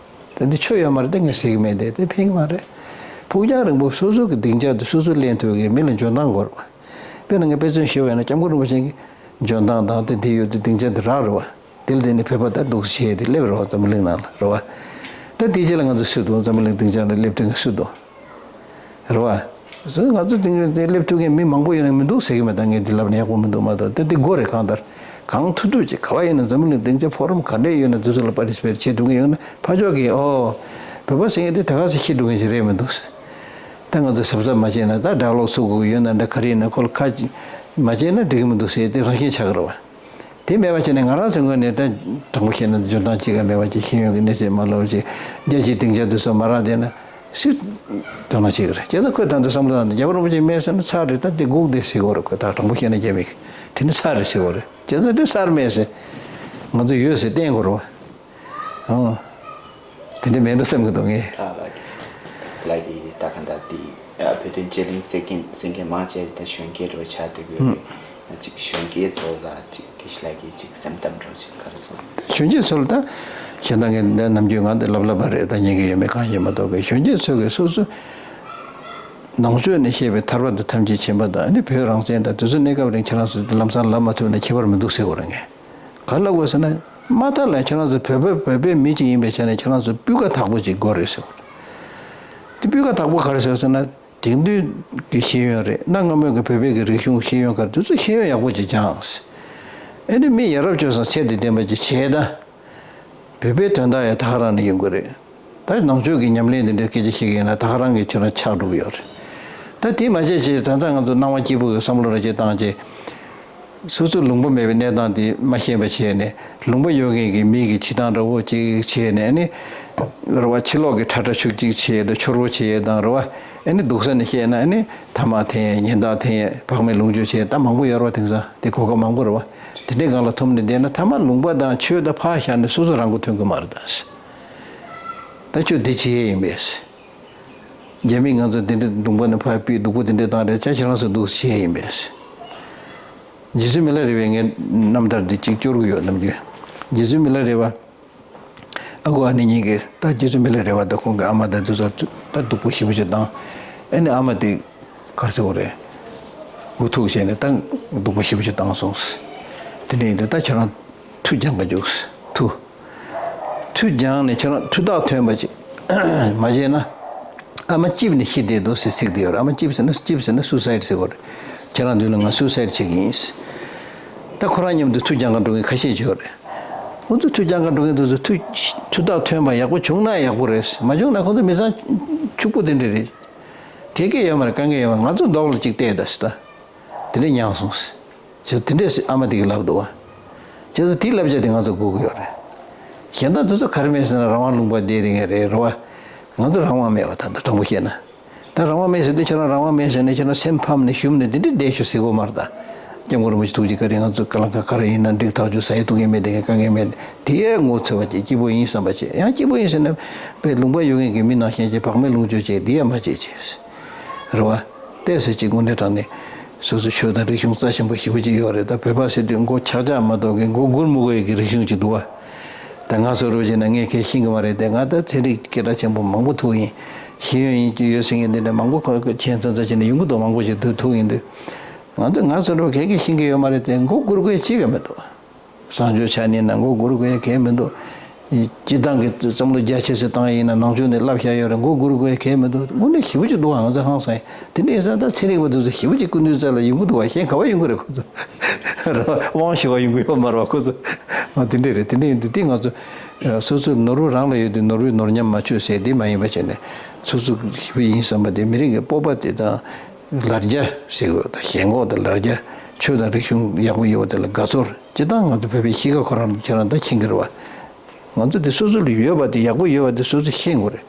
ད་འདི་ཆོས་ཡོད་མ་རེད། ད་ངས་ཟེར་གྱི་མེད་དེ། དེ་ཕན་གྱི་མ་རེད། ཕུགས་རྒྱང་རིང་པོ་སོ་སོ་གི་སྡིངས་ཆ་དེ་སོ་སོ་ལེན་ཐུབ་ཀྱི་མི་ལ་འཇོན་ཐང་དགོས་རེད་བ། དཔེར་ན་ངས་དཔེ་མཚོན་ཞུས་པ་ཡིན་ན་སྐྱབས་མགོན་རིན་པོ་ཆེ་གི་འཇོན་ཐང་དང་དེ་དེ་ཡོད་དེ་སྡིངས་ཆ་དེ་རག་རེད་བ། དེ་ལ་བརྟེན་ནས་བོད་པ་ད་འདུག་སེ་བྱས་ཏེ་སླེབས་རེད་བ། འཛམ་བུ་གླིང་ནང་ལ་རེད་བ། ད་དེའི་རྗེས་ལ་ང་ཚོ་སུ་འདུག་འཛམ་བུ་གླིང་སྡིངས་ཆ་ལ་སླེབས་མཁན་སུ་འདུག་རེད་བ། སུ་ང་ཚོ་སྡིངས་ཆ་དེ་སླེབས་ཐུབ་མཁན་མི་མང་པོ་ཡོད་ན་མི་འདུག་ཟེར་གྱི་མེད། ད་ངས་འདི་ལབ་ན་ཡག་པོ་མི་འདུག་མ་གཏོགས། ད་འདི་དགོས་རེད། གང་ལྟར་གང་ཐུབ་ཐུབ་ཅིག་ག་བ་ཡིན་ན་འཛམ་བུ་གླིང་སྡིངས་ཆ་ཕོ་རམ་ག་འདྲས་ཡོད་ན་དེ་ཚོ་ལ་པར་ཊི་སི་པེ་ཊི་བྱེད་ཐུབ་མཁན་ཡོད་ན། ཕར་ཕྱོགས་ཀྱིས་ཨོ་བོད་པ་ཟེར་མཁན་དེ་ད་ག་ཚོད་ཤི་འགྲོ་མཁན་ཞིག་རེད་མི་འདུག་ཟེར། ད་ང་ཚོ་གཟབ་གཟབ་མ་བྱས་ན། ད་ཌའི་ལོག་ཚུགས་དགོས་ཀྱི་ཡོད་ན་འདྲ། ག་རེ་ཡིན་ན་ཁོ་ལ་ཁ་ཅིག་མ་བྱས་ན་འགྲིག་གི་མི་འདུག་ཟེར་དེ་རང་བཞིན་ཆགས་ཀྱི་རེད་བ། དེ་མེད་པ་བྱས་ནས་ང་རང་ཚོའི་ངོས་ནས་ད་དྲང་པོ་བཤད་ན་འཇོན་ཐང་གཅིག་ཀྱང་མེད་པ་ཅིག་ཤེས་ཡོན་གྱི་གནས་ཚད་མ་ལོག་ཅིག་རྒྱལ་སྤྱིའི་སྡིངས་ཆ་དེ་ཚོ་མ་རག་བསྡད་ན་སུས་དོ་སྣང་བྱེད་ཀྱི་རེད། བྱས་ཙང་ཁོས་ད་ལྟ་བསམ་བློ་བཏང་ནས་རྒྱལ་བ་རིན་པོ་ཆེ་མེད་ཟེར་ན་ཚར་རེད། ད་དེ་སྒུག་བསྡད་ཟེར་དགོས་རེད། ཁོས་ད་དྲང་པོ་བཤད་ན་རྒྱ་མི་གིས་དེ་ནི་ཚར་རེད་ཟེར་དགོས་རེད། བྱས་ཙང་དེ་གསར་མེད་ཟེར། ང་ཚོ་ཡོད་ཟེར་བསྟན་དགོས་རེད་བ། ཨང་། དེ་འདྲ་མེད་འགྲོ་བསམ་གྱི་འདུག་ངས། ཨ་ལགས་ཀྱི། ལགས་ཀྱི། ད་ག་འདྲ་དེ་ཨ་བོད་དོན་དཔྱད་གླེང་ཟེར་མཁན་ཟེར་མཁན་མང་ཆེ་ད་གཞོན་སྐྱེས་འདྲ་བོ་ཆགས་བསྡད་ཀྱི་ཡོད་རེད། ཨ་ཅིག་གཞོན་སྐྱེས་ཚོ་ལ་ཅིག་དགེ་བཤེས་ལགས་ཀྱིས་ཅིག་སེམས་གཏམ་འདྲ་བོ་ཅིག་ག་རེ་གསུང་། གཞོན་སྐྱེས་ཚོ་ལ་ད་གཞན་དག་གིས་ད་ནམ་རྒྱུན་ང་འདི་ལབ་ལབ་པ་རེད། ད་ཉན་གྱི་ཡོད་མེད་གང་ཡིན་མ་གཏོགས་པའི་གཞོན་སྐྱེས་ཚོ་གིས་སོ་སོ་ནང་ཆོས་ནས་བཤད་པའི་ཐར་པ་དང་ཐམས་ཅད་མཁྱེན་པ་དང་ནི་བོད་རང་བཙན་དང་དེ་ཚོ་གནས་སྐབས་རིང་ཁྱེད་རང་ཚོ་ལམ་སང་ལབ་མ་ཐུབ་ན་ཁྱད་པར་མི་འདུག་ཟེར་དགོས་རེད་ངས། ག་ལབ་དགོས་ཟེར་ན། མ་མཐའ་ལ་ཁྱེད་རང་ཚོ་བོད་པ་བོད་པའི་མི་གཅིག་ཡིན་པའི་ཆ་ནས་ཁྱེད་རང་ཚོ་སྤུས་ཀ་དག་པོ་གཅིག་དགོས་རེད་ཟེར་བ། དེ་སྤུས་ཀ་དག་པོ་ག་རེ་ཟེར་ཟེར་ན། དེང་དུས་ཀྱི་ཤེས་ཡོན་རེད། གནའ་སྔ་མོའི་གི་བོད་པའི་གི་རིག་གཞུང་ཤེས་ཡོན་ག་རེ་དེ་ཚོ་ཤེས་ཡོན་ཡག་པོ་གཅིག་སྦྱངས། ཨེ་ནི་མི་ཡ་རབས་སྤྱོད་བཟང་ཚད་དང་ལྡན་པ་གཅིག་བྱས་ད། བོད་པའི་དོན་དག་ཡང་ད་ག་རང་ནས་ཡོང་གི་རེད། ད་ནང་ཆོས་ཀྱི་ཉམས་ལེན་འདི་འདྲའི་སྐད་ཆ་བཤད་ཀྱི་ཡིན་ན་ད་ག་རང་གི་ཁྱེད་རང་ཆགས་འགྲོ་གི་ཡོད་རེད། ད་དེ་མ་བྱས་ཅེས་ད་ལྟ་ང་ཚོ་སྣང་བ་སྐྱིད་པོ་གི་བསམ་བློ་ར་ཅིག་བཏང་ཅེས། སོ་སོ་ལུང་པ་མེད་པའི་གནས་སྟངས་དེ་མ་ཤེས་པ་བྱས་ནས། ལུང་པ་ཡོད་མཁན་གྱི་མི་གི་བྱེད་སྟངས་འདྲ་བོ་ཅིག་བྱས་ནས་ནི། རེད་བ། ཕྱི་ལོགས་ཀྱི་ཁྲ་ཁྲ་ཤུགས་ཅིག་བྱས་དང་། ཕྱོར་བོ་བྱས་དང་། རེད་བ། ཨ་ནི་སྡུག་ས་ནས་བཤད་ན། ཨ་ནི་ཐ་མག་འཐེན། ཉེན་བརྡ་འཐེན། བག་མེད་ལོངས་སྤྱོད་བྱས། ད་མང་པོ་ཡོད་རེད་བ། དེང་སང་དེ་གོ་སྐབས་མང་པོ་རེད་བ། དེ་འདྲའི་སྒང་ལ་ཐུམ་ནས་བསྡད་ན། ཐ་མ་ལུང་པ་དང་ཆོས་དང་ཕར་བཞག་ནས་སོ་སོ་རང་མགོ་ཐོན་གི་མ་རེད་ད། ད་ཁྱོད་འདི་བྱེད་ཡས་ཡིན་པས། རྒྱ་མིས་ང་ཚོ་དེ་འདྲའི་ལུང་པ་ནས་ཕར་ཕུད། སྡུག་པོ་དེ་འདྲ་བཏང་རེད། ཅག་ཁྱེད་རང་ཚོ་འདུག་བྱེད་ཡས་ཡིན་པས། རྗེ་བཙུན་མི་ལ་རས་པའི་ངའི་རྣམ་ཐར་འདི་གཅིག་སྐྱོར་གི་ཡོད། ནམ་རྒྱུན་རྗེ་བཙུན་མི་ལ་རས་པ། ཨ་ཁུ་ཨ་ནེ་གཉིས་ཀྱིས་ད་རྗེ་བཙུན་མི་ལ་རས་པ་དང་ཁོང་གི་ཨ་མ་དང་དེ་ཚོ་ད་སྡུག་པོ་ཞེ་པོ་ཅིག་བཏང་། ཨ་ནི་ཨ་མ་དེ་ག་རེ་ཟེར་དགོས་རེད། འུ་ཐུག་བྱས་ནས་ད་སྡུག་པོ་ཞེ་པོ་ཅིག་བཏང་སོང་། དེ་འདྲ་ཡིན་དུས་ད་ཁྱེད་རང་མཐུ་རྒྱང་ག་རྒྱུགས། མཐུ། མཐུ་རྒྱང་ནས་ཁྱེད་རང་མཐུ་རྟགས་ཐོན་པ་ཅིག་མ་བྱས་ན། ཨ་མ་ལྕེབས་ནས་ཤི་བསྡད་འདུག་ཟེར་ཚིག་དེ་ཡོད་རེད། ཨ་མ་ལྕེབས་ཟེར་ན། ལྕེབས་ཟེར་ན་སུ་སའིད་ཟེར་དགོས་རེད། ཁྱེད་རང་མདུན་ལ་ང་སུ་སའིད་བྱེད་ཀྱི་ཡིན། ད་ཁོ་རང་མཉམ་དུ་མཐུ་རྒྱང་ག་འགྲོ་མཁན་ཁ་ཤས་ཅིག་ཡོད་རེད། ཁོ་ཚོ་མཐུ་རྒྱང་ག་འགྲོ་མཁན་དེ་ཚོ་མཐུ་མཐུ་རྟགས་ཐོན་པ་ཡག་པོ་བྱུང་ན་ཡག་པོ་རེད། མ་བྱུང་ན་ཁོ་ཚོ་མི་ཚང་ཕྱུག་པོ་དེ་འདྲ་རེད། ག་གེ་ཡོད་མ་རེད། དཀའ་ངལ་ཡོད་མ་རེད། ང་ཚོ་མདོག་ལ་ཅིག་བལྟས་ད་ཟེར་ད། དེ་འདྲས་མྱངས་སོང་ཟེར། ཅེས་དེ་འདྲས་ཨ་མ་དེ་གིས་ལབ་འདུག་བ། ཅེས་དེའི་བསླབ་བྱ་དེ་ང་ཚོ་དགོས་ཀྱི་ཡོད་རེད། གཞན་དག་དེ་ཚོ་ག་རེ་མེད་ཟེར་ན། རང་དབང་ལུང་པ་བསྡད་དེ་ངས་རེད། རེད་བ། ང་ཚོ་རང་དབང་མེད་བ། ད་ད་དྲང་པོ་བཤད་ན། ད་རང་དབང་མེད་ཟེར་དུས་ཁྱེད་རང་རང་དབང་མེད་ཟེར་ནས་ཁྱེད་རང་སེམས་ཕམ་ནས་ཞུམ་ནས་དེ་འདྲས་བསྡད་ཤོག་ཟེར་དགོས་མ་རེད་ད། སྐྱབས་མགོན་རིན་པོ་ཆེ་ཐུགས་རྗེ་བཀའ་དྲིན། ང་ཚོ་ག་ལ་ག་ག་རེ་ཡིན་ན་འགྲིག་ཐག་ཆོད། ཟ་ཡས་འཐུང་ཡས་མེད་དེ་ངས་དཀའ་ངལ་མེད། དེ་ཡས་ངོ་ཚ་བ་བྱེད། སྐྱིད་པོ་ཡིན་བསམ་པ་བྱེད། ཡང་སྐྱིད་པོ་ཡིན་ཟེར་ན་དཔེ་ལུང་པ་ཡོད་མཁན་གྱི་མི་ནང་བཞིན་བྱེད། བག་མེད་ལོངས་སྤྱོད་བྱེད། དེ་ཡས་མ་བྱེད་བྱེད། རེད་བ། ཏོག་ཙམ་ཅིག་དངོས་གནས་དྲང་གནས་སོ་སོ་ཆོས་དང་རིག་གཞུང་རྩ་ཆེན་པོ་ཞེ་པོ་ཅིག་ཡོད་རེད། ད་བོད་པ་ཟེར་དུས་མགོ་ཆག་ཆག་མ་གཏོགས་ཀྱི་མགོ་སྒུར་མི་དགོས་ཡས་ཀྱི་རིག་གཞུང་ཅིག་འདུག་བ། ད་ང་ཚོ་རུ་བྱས་ན་ངས་གས་ཤེས་ཀྱི་མ་རེད་དེ། ང་ད་ཚན་རིག་སྐད་གྲགས་ཆེན་པོ་མང་པོ་ཐུག་ཡིན། ཤེས་ཡོན་ཡིན་གྱི་ཡོད་ཟེར་མཁན་འདི་འདྲ་མང་པོ་ཁོ་ཁྱད་མཚར་མཚར་བྱས་ནས་ཡོང་གི་འདུག་མང་པོ་ཞིག་ཐུག་ཐུག་ཡིན་དུས། ང་ཚོ་ང་ཚོ་རུ་གས་ཀྱི་ཤེས་ཀྱི་ཡོད་མ་རེད་དེ། མགོ་སྒུར་དགོས་ཅིག་གི་མི་འདུག་བཟང་སྤྱོད་ཆ་ནས་ན་མགོ་སྒུར་དགོས་གལ་མི་འདུག་སྤྱི་བཏང་གི་བསམ་བློ་རྒྱ་ཆེ་ཙམ་བཏང་ཡིན་ན། ནང་ཆོས་ནས་བསླབ་བཞག་ཡོད་རེད། མགོ་སྒུར་དགོས་གལ་མི་འདུག་དངོས་གནས་ཞེ་པོ་ཅིག་འདུག་བ། ང་ཚོ་ཧང་སང་ཡིན། དེ་འདྲ་ཡིན་ཙང་ད་ཚན་རིག་པ་དེ་ཚོ་ཞེ་པོ་ཅིག་སྐུ་མདུན་རྩ་ལ་ཡོང་གི་འདུག་བ། གཞན་ག་པར་ཡོང་གི་རེད་ཁོ་ཚོ། རེད་བ། དབང་ཞུ་བ་ཡོང་གི་ཡོད་མ་རེད་བ་ཁོ་ཚོ། ཨ། དེ་འདྲ་རེད། དེ་འདྲ་ཡིན་དུས་དེ་ང་ཚོ་ཨ་སོ་སོའི་ནོར་བུ་རང་ལ་ཡོད་དུས་ནོར་བུའི་ནོར་ཉམས་མ་བཅོས་ཟེར་དེ་མ་ཡིན་པ་བྱས་ནས། སོ་སོ་ཞེ་པོ་ཡིན་བསམ་པ་དེ། མི་རིགས་ཀྱི་སྤོབས་པ་དེ་དང་། ལ་རྒྱ་ཟེར་དགོས། ད་ཞེན་ཁོག་དང་ལ་རྒྱ། ཆོས་དང་རིག་གཞུང་ཡག་པོ་ཡོད་པ་དེ་ལ་དགའ་ཚོར། སྤྱིར་བཏང་ང་ཚོ་བོད་པའི་གཤིས་ཀ་ཁོ་རང་ཁྱེད་རང་ད་མཁྱེན་གྱི་རེད་བ། ང་ཚོ་དེ་སོ་སོ་ལ་ཡོད་པ་དེ། ཡག་པོ་ཡོད་པ་དེ་སོ་སོས་ཤེས་དགོས་རེད།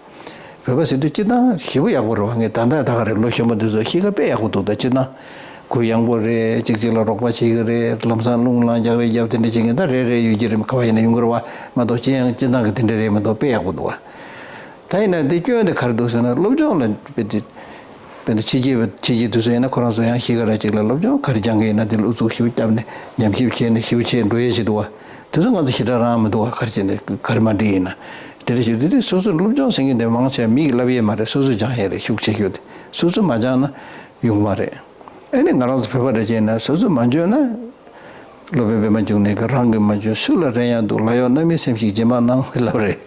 བོད་པ་ཟེར་དུས་སྤྱིར་བཏང་ཞེ་པོ་ཡག་པོ་རེད་བ། ངས་ད་ལྟ་ད་ག་རེ་ལོ་གཞོན་པ་དེ་ཚོ་གཤིས་ཀ་དཔེ་ཡག་པོ་འདུག་ད་སྤྱིར་བཏང་གུ་ཡངས་པོ་རེད། གཅིག་གཅིག་ལ་རོགས་པ་བྱེད་ཀྱི་རེད། ལམ་སང་རླུང་ལངས་རྒྱག་རེས་རྒྱབ། དེ་འདྲ་བྱེད་མཁན་ད་རེ་རེ་ཡོད་ཀྱི་རེད། ག་པར་ཡིན་ན་ཡོང་གི་རེད་བ། མ་གཏོགས་སྤྱིར་ཡང་སྤྱིར་བཏང་གི་དེ་འདྲ་རེད་མ་གཏོགས་དཔེ་ཡག་པོ་འདུག་བ། ད་ཡིན་ན་དེ་སྐྱོན་དེ་ག་རེ་འདུག་ཟེར་ན། སློབ་སྦྱོང་ལ་དཔེ་དེ། དཔེར་ན་ཕྱི་རྒྱལ་བ། ཕྱི་རྒྱལ་དུས་ཚོད་ཡིན་ན་ཁོ་རང་ཚོ་ཡང་གཤིས་ཀ་ར་ཅིག་ལ་སློབ་སྦྱོང་ག་རེ་སྦྱང་གི་ཡིན་ན་དེ་ལ་ཨུ་ཚུགས་ཞེ་པོ་བརྒྱབ་ནས་ཉམས་ཞིབ་བྱས་ནས་ཞེ་པོ་བྱས་འགྲོ་ཡས་ཞིག་འདུག་བ། དེ་ཚོ་ང་ཚོ་ཞེ་དྲག་རང་མི་འདུག་བ། ག་རེ་བྱས་ནས་ག་རེ་མ་འགྲིག་ཡིན་ན། དེ་འདྲ་ཞིག་དེ་དུས་སོ་སོར་སློབ་སྦྱོང་ཟེར་མཁན་དེ་མང་ཆེ་བ་མི་གིས་བསླབ་ཡས་མ་རེད། སོ་སོས་སྦྱང་ཡས་རེད། ཤུགས་ཆེ་ཤོས་དེ། སོ་སོས་མ་སྦྱངས་ན་ཡོང་གི་མ་རེད། ཨ་ནི་ང་རང་ཚོ་བོད་པ་འདྲ་བྱས་ན་སོ་སོས་མ་འཇོན་ན། སློབ་དཔོན་པད་མ་འབྱུང་གནས་ཀྱིས། རང་གིས་མ་འཇོན་སུ་ལ་རེ་ཡང་འདུག་ལ་གཡོག་རྣམ་སྨིན་སེམས་ཤིག་རྗེས་མ་གནང་ལབ་རེད།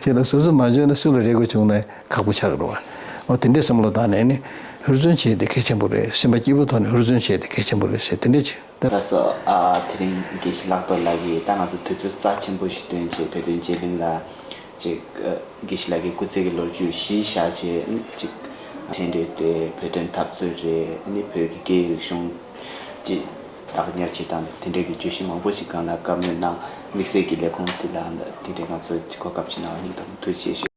དེ་ལ་སོ་སོས་མ་འཇོན་ན་སུ་ལ་རེ་དགོས་བྱུང་ན་ཁག་པོ་ཆགས་ཀྱི་རེད་བ། འོ་དེ་འདྲའི་བསམ་བློ་བཏང་ནས་ནི་ཧུར་བརྩོན་བྱེད་དེ་གལ་ཆེན་པོ་རེད། སེམས་པ་སྐྱིད་པོ་ཐོག་ནས་ཧུར་བརྩོན་བྱེད་དེ་གལ་ཆེན་པོ་རེད་ཟེར། དེ་འདྲ་བྱེད། ད་སོ་ཨ་དེ་རིང་དགེ་བཤེས་ལྷག་རྡོར་ལགས་ཀྱིས་ད་ང་ཚོ་དུས་ཚོད་རྩ་ཆེན་པོ་ཞིག་བཏོན་བྱས་བོད་དོན་རྗེས་གླིང་ལ། ཅིག་ཨ་དགེ་བཤེས་ལགས་ཀྱི་སྐུ་ཚེ་གི་ལོ་རྒྱུས་གཞི་བཞག་བྱས་ཅིག་མཚན་རེད་དེ། བོད་དོན་འཐབ་རྩོད་རེད། ཨ་ནི་བོད་ཀྱི་སྐད་ཡིག་རིག་གཞུང་ཅིག་བདག་ཉར་བྱེད་སྟངས་དེ་འདྲའི་གི་བརྗོད་གཞི་མང་པོ་ཞིག་སྒང་ལ་བཀའ་མོལ་གནང་། དམིགས་བསལ་གྱི་ལས་ཁུངས་དེ་ལ་དེ་འདྲའི་ང་ཚོ་ཅིག་གོ་སྐབས་ཅིག་གནང་བ་སྙིང་ཐག་པ་ནས་ཐུགས་རྗེ་ཆེ་ཞུ།